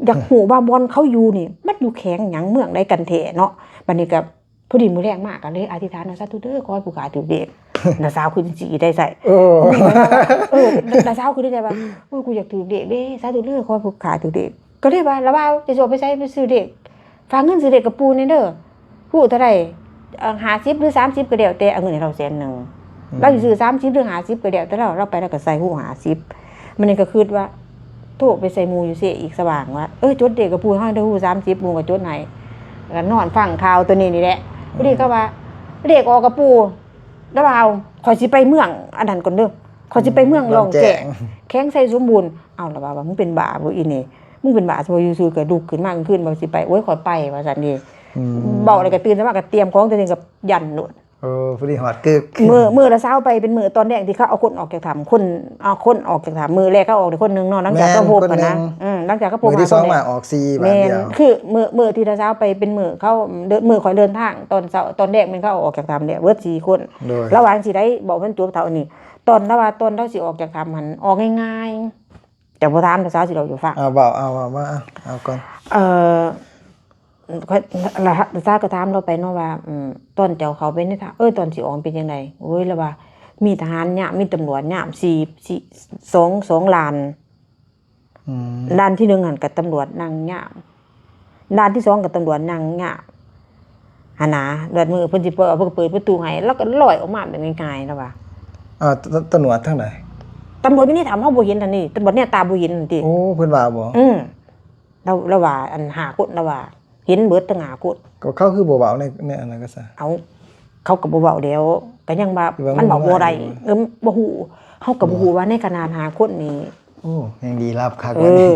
ຢາກຮູ້ວ່າບ່ອນເຂົາຢູ່ນີ້ ມັນຢູ່ແຂວງຫຍັງ ເມືອງໃດກັນແທ້ເນາະ ບັດນີ້ກໍພໍດີມື້ແລງມາ ກໍເລີຍອະທິຖານວ່າ ສາທຸເດີ ຂໍໃຫ້ຜູ້ຂ້າຖືກເລກ ນ້າສາວຄືຊິໄດ້ໃສ່ ເອີ ເອີ ນ້າສາວຄືໄດ້ໃສ່ວ່າ ໂອ້ຍ ກູຢາກຖືກເລກເດ້ ສາທຸເດີ ຂໍໃຫ້ຜູ້ຂ້າຖືກເລກ ກໍເລີຍວ່າ ລະບ່າວ ຈະຊິອອກໄປໃສ ໄປຊື້ເລກ ຝາກເງິນຊື້ເລກກັບປູ່ແດ່ເດີ ຮູ້ເທົ່າໃດ ເອີ ຫ້າສິບ ຫຼື ສາມສິບ ກໍແລ້ວແຕ່ ເອົາເງິນໃຫ້ລາວແສນໜຶ່ງ ອືມ ລາວຊິຊື້ສາມສິບ ຫຼື ຫ້າສິບ ກໍແລ້ວແຕ່ລາວ ລາວໄປລາວກໍໃສ່ຮູ້ຫ້າສິບ ມັນນີ້ກໍຄິດວ່າ ໂທໄປໃສ່ໝູ່ຢູ່ເຊອີກສະຫວ່າງວ່າ ເອີ ຈົດເລກກັບປູ່ເຮົາເດີ ຮູ້ສາມສິບ ໝູ່ກໍຈົດໃຫ້ ແລ້ວກໍນອນຟັງຂ່າວໂຕນີ້ນີ້ແຫຼະ ພໍດີເຂົາວ່າ ເລກອອກກັບປູ່ ລະບ່າວ ຂ້ອຍຊິໄປເມືອງອັນນັ້ນກ່ອນເດີ ຂ້ອຍຊິໄປເມືອງລ້ອງແຈ້ງ ແຂວງໄຊສົມບູນ ເອົ້າ ລະບ່າວວ່າ ມຶງເປັນບ້າບໍ່ອີ່ນີ້ ມຶງເປັນບ້າຊິບໍ່ ຢູ່ຊື່ກໍລຸກຂຶ້ນມາກາງຄືນ ວ່າຊິໄປ ໂອ້ຍ ຂ້ອຍໄປ ວ່າຊັ້ນເດ ອືມ ເວົ້າແລ້ວກໍຕື່ນຂຶ້ນມາກໍຕຽມຂອງ ແຕ່ນີ້ກໍຢັນໂລດ ເອີ ພໍດີຮອດກຶກ ມື້ ມື້ລະຊາວໄປ ເປັນມື້ຕອນແລກທີ່ເຂົາເອົາຄົນອອກຈາກຖ້ຳ ຄົນ ເອົາຄົນອອກຈາກຖ້ຳ ມື້ແລກເຂົາອອກໄດ້ຄົນໜຶ່ງເນາະ ຫຼັງຈາກເຂົາພົບຫັ້ນນະ ອືມ ຫຼັງຈາກເຂົາພົບ ມື້ທີສອງມາອອກສີ່ ບາດດຽວ ແມ່ນ ຄືມື້ ມື້ທີ່ລະຊາວໄປ ເປັນມື້ເຂົາ ມື້ຂ້ອຍເດີນທາງຕອນເຊົ້າ ຕອນແລກແມ່ນເຂົາເອົາອອກຈາກຖ້ຳແລ້ວເບິດສີ່ຄົນ ລະຫວ່າງຊິໄດ້ບອກມັນຈົບເທົ່ານີ້ ຕອນລາວວ່າ ຕອນລາວຊິອອກຈາກຖ້ຳຫັ້ນ ອອກງ່າຍໆ ເຈົ້າບໍ່ຖາມ ລະຊາວຊິເລົ່າສູ່ຟັງ ເອົາ ເວົ້າ ເອົາ ເວົ້າມາ ເອົາກ່ອນ ເອີ ຂ້ອຍ ລະຊາວກໍຖາມລາວໄປເນາະວ່າ ອືມ ຕອນເຈົ້າເຂົ້າໄປໃນຖ້ຳ ເອີ ຕອນຊິອອກເປັນຈັ່ງໃດ ໂອ້ຍ ລາວວ່າ ມີທະຫານຍາມ ມີຕຳຫຼວດຍາມ ສີ່ ສີ່ ສອງ ສອງດ່ານ ອືມ ດ່ານທີໜຶ່ງຫັ້ນກໍຕຳຫຼວດນັ່ງຍາມ ດ່ານທີສອງກໍຕຳຫຼວດນັ່ງຍາມຫັ້ນນະ ແລ້ວມື້ເພິ່ນຊິເປີດ ເພິ່ນກໍເປີດປະຕູໃຫ້ ລາວກໍລອຍອອກມາແບບງ່າຍໆ ລາວວ່າ ເອີ ຕຳ ຕຳຫຼວດທາງໃດ? ຕຳຫຼວດຢູ່ໃນຖ້ຳ ເຮົາບໍ່ເຫັນຫັ້ນນີ້ ຕຳຫຼວດແນບຕາບໍ່ເຫັນຫັ້ນຕິ ໂອ້ ເພິ່ນວ່າບໍ? ອືມ ລາວ ລາວວ່າ ອັນ ຫ້າຄົນ ລາວວ່າເຫັນເບິດທັງຫ້າຄົນ ກໍເຂົາຄືບໍ່ເວົ້າໃນ ໃນອັນນັ້ນກໍຊະ ເອົ້າ ເຂົາກໍບໍ່ເວົ້າແລ້ວ ກໍຍັງວ່າ ທີ່ວ່າມັນເວົ້າບໍ່ໄດ້ ມັນບໍ່ໄດ້ ເອີ ບໍ່ຮູ້ ເຮົາກໍບໍ່ຮູ້ວ່າໃນຂະໜາດຫ້າຄົນນີ້ ໂອ້ ຍັງລີ້ລັບຄັກ ເອີ ວ່ານີ້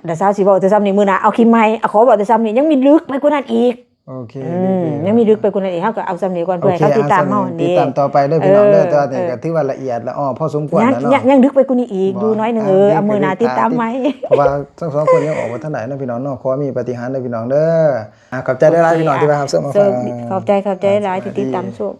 ດາສາວຊິເວົ້າແຕ່ຊ່ຳນີ້ ມື້ໜ້າເອົາຄລິບໃໝ່ ເອົາ ຂໍເວົ້າແຕ່ຊ່ຳນີ້ ຍັງມີເລິກໄປກວ່ານັ້ນອີກ ໂອເຄ ອືມ ຍັງມີເລິກໄປກວ່ານັ້ນອີກ ເຮົາກໍເອົາຊ່ຳນີ້ກ່ອນ ເພື່ອໃຫ້ເຂົາຕິດຕາມເຮົານີ້ ຕິດຕາມຕໍ່ໄປເດີພີ່ນ້ອງເດີ ເອີ ແຕ່ວ່ານີ້ກໍຖືວ່າລະອຽດລະອໍພໍສົມຄວນແລ້ວເນາະ ຍັງ ຍັງເລິກໄປກວ່ານີ້ອີກ ບໍ່ ຢູ່ໜ້ອຍໜຶ່ງ ອ່າ ເອີ ເອົາມື້ໜ້າຕິດຕາມໃໝ່ ເພາະວ່າທັງສອງຄົນຍັງອອກບໍ່ທັນໄດ້ເນາະ ພີ່ນ້ອງເນາະ ຂໍມີປາຕິຫານເດີພີ່ນ້ອງເດີ ອ່າ ຂອບໃຈຫຼາຍໆ ໂອເຄ ພີ່ນ້ອງທີ່ມາຮັບຊົມຮັບຟັງ ໂຊກດີ ຂອບໃຈ ຂອບໃຈຫຼາຍທີ່ຕິດຕາມຊົມ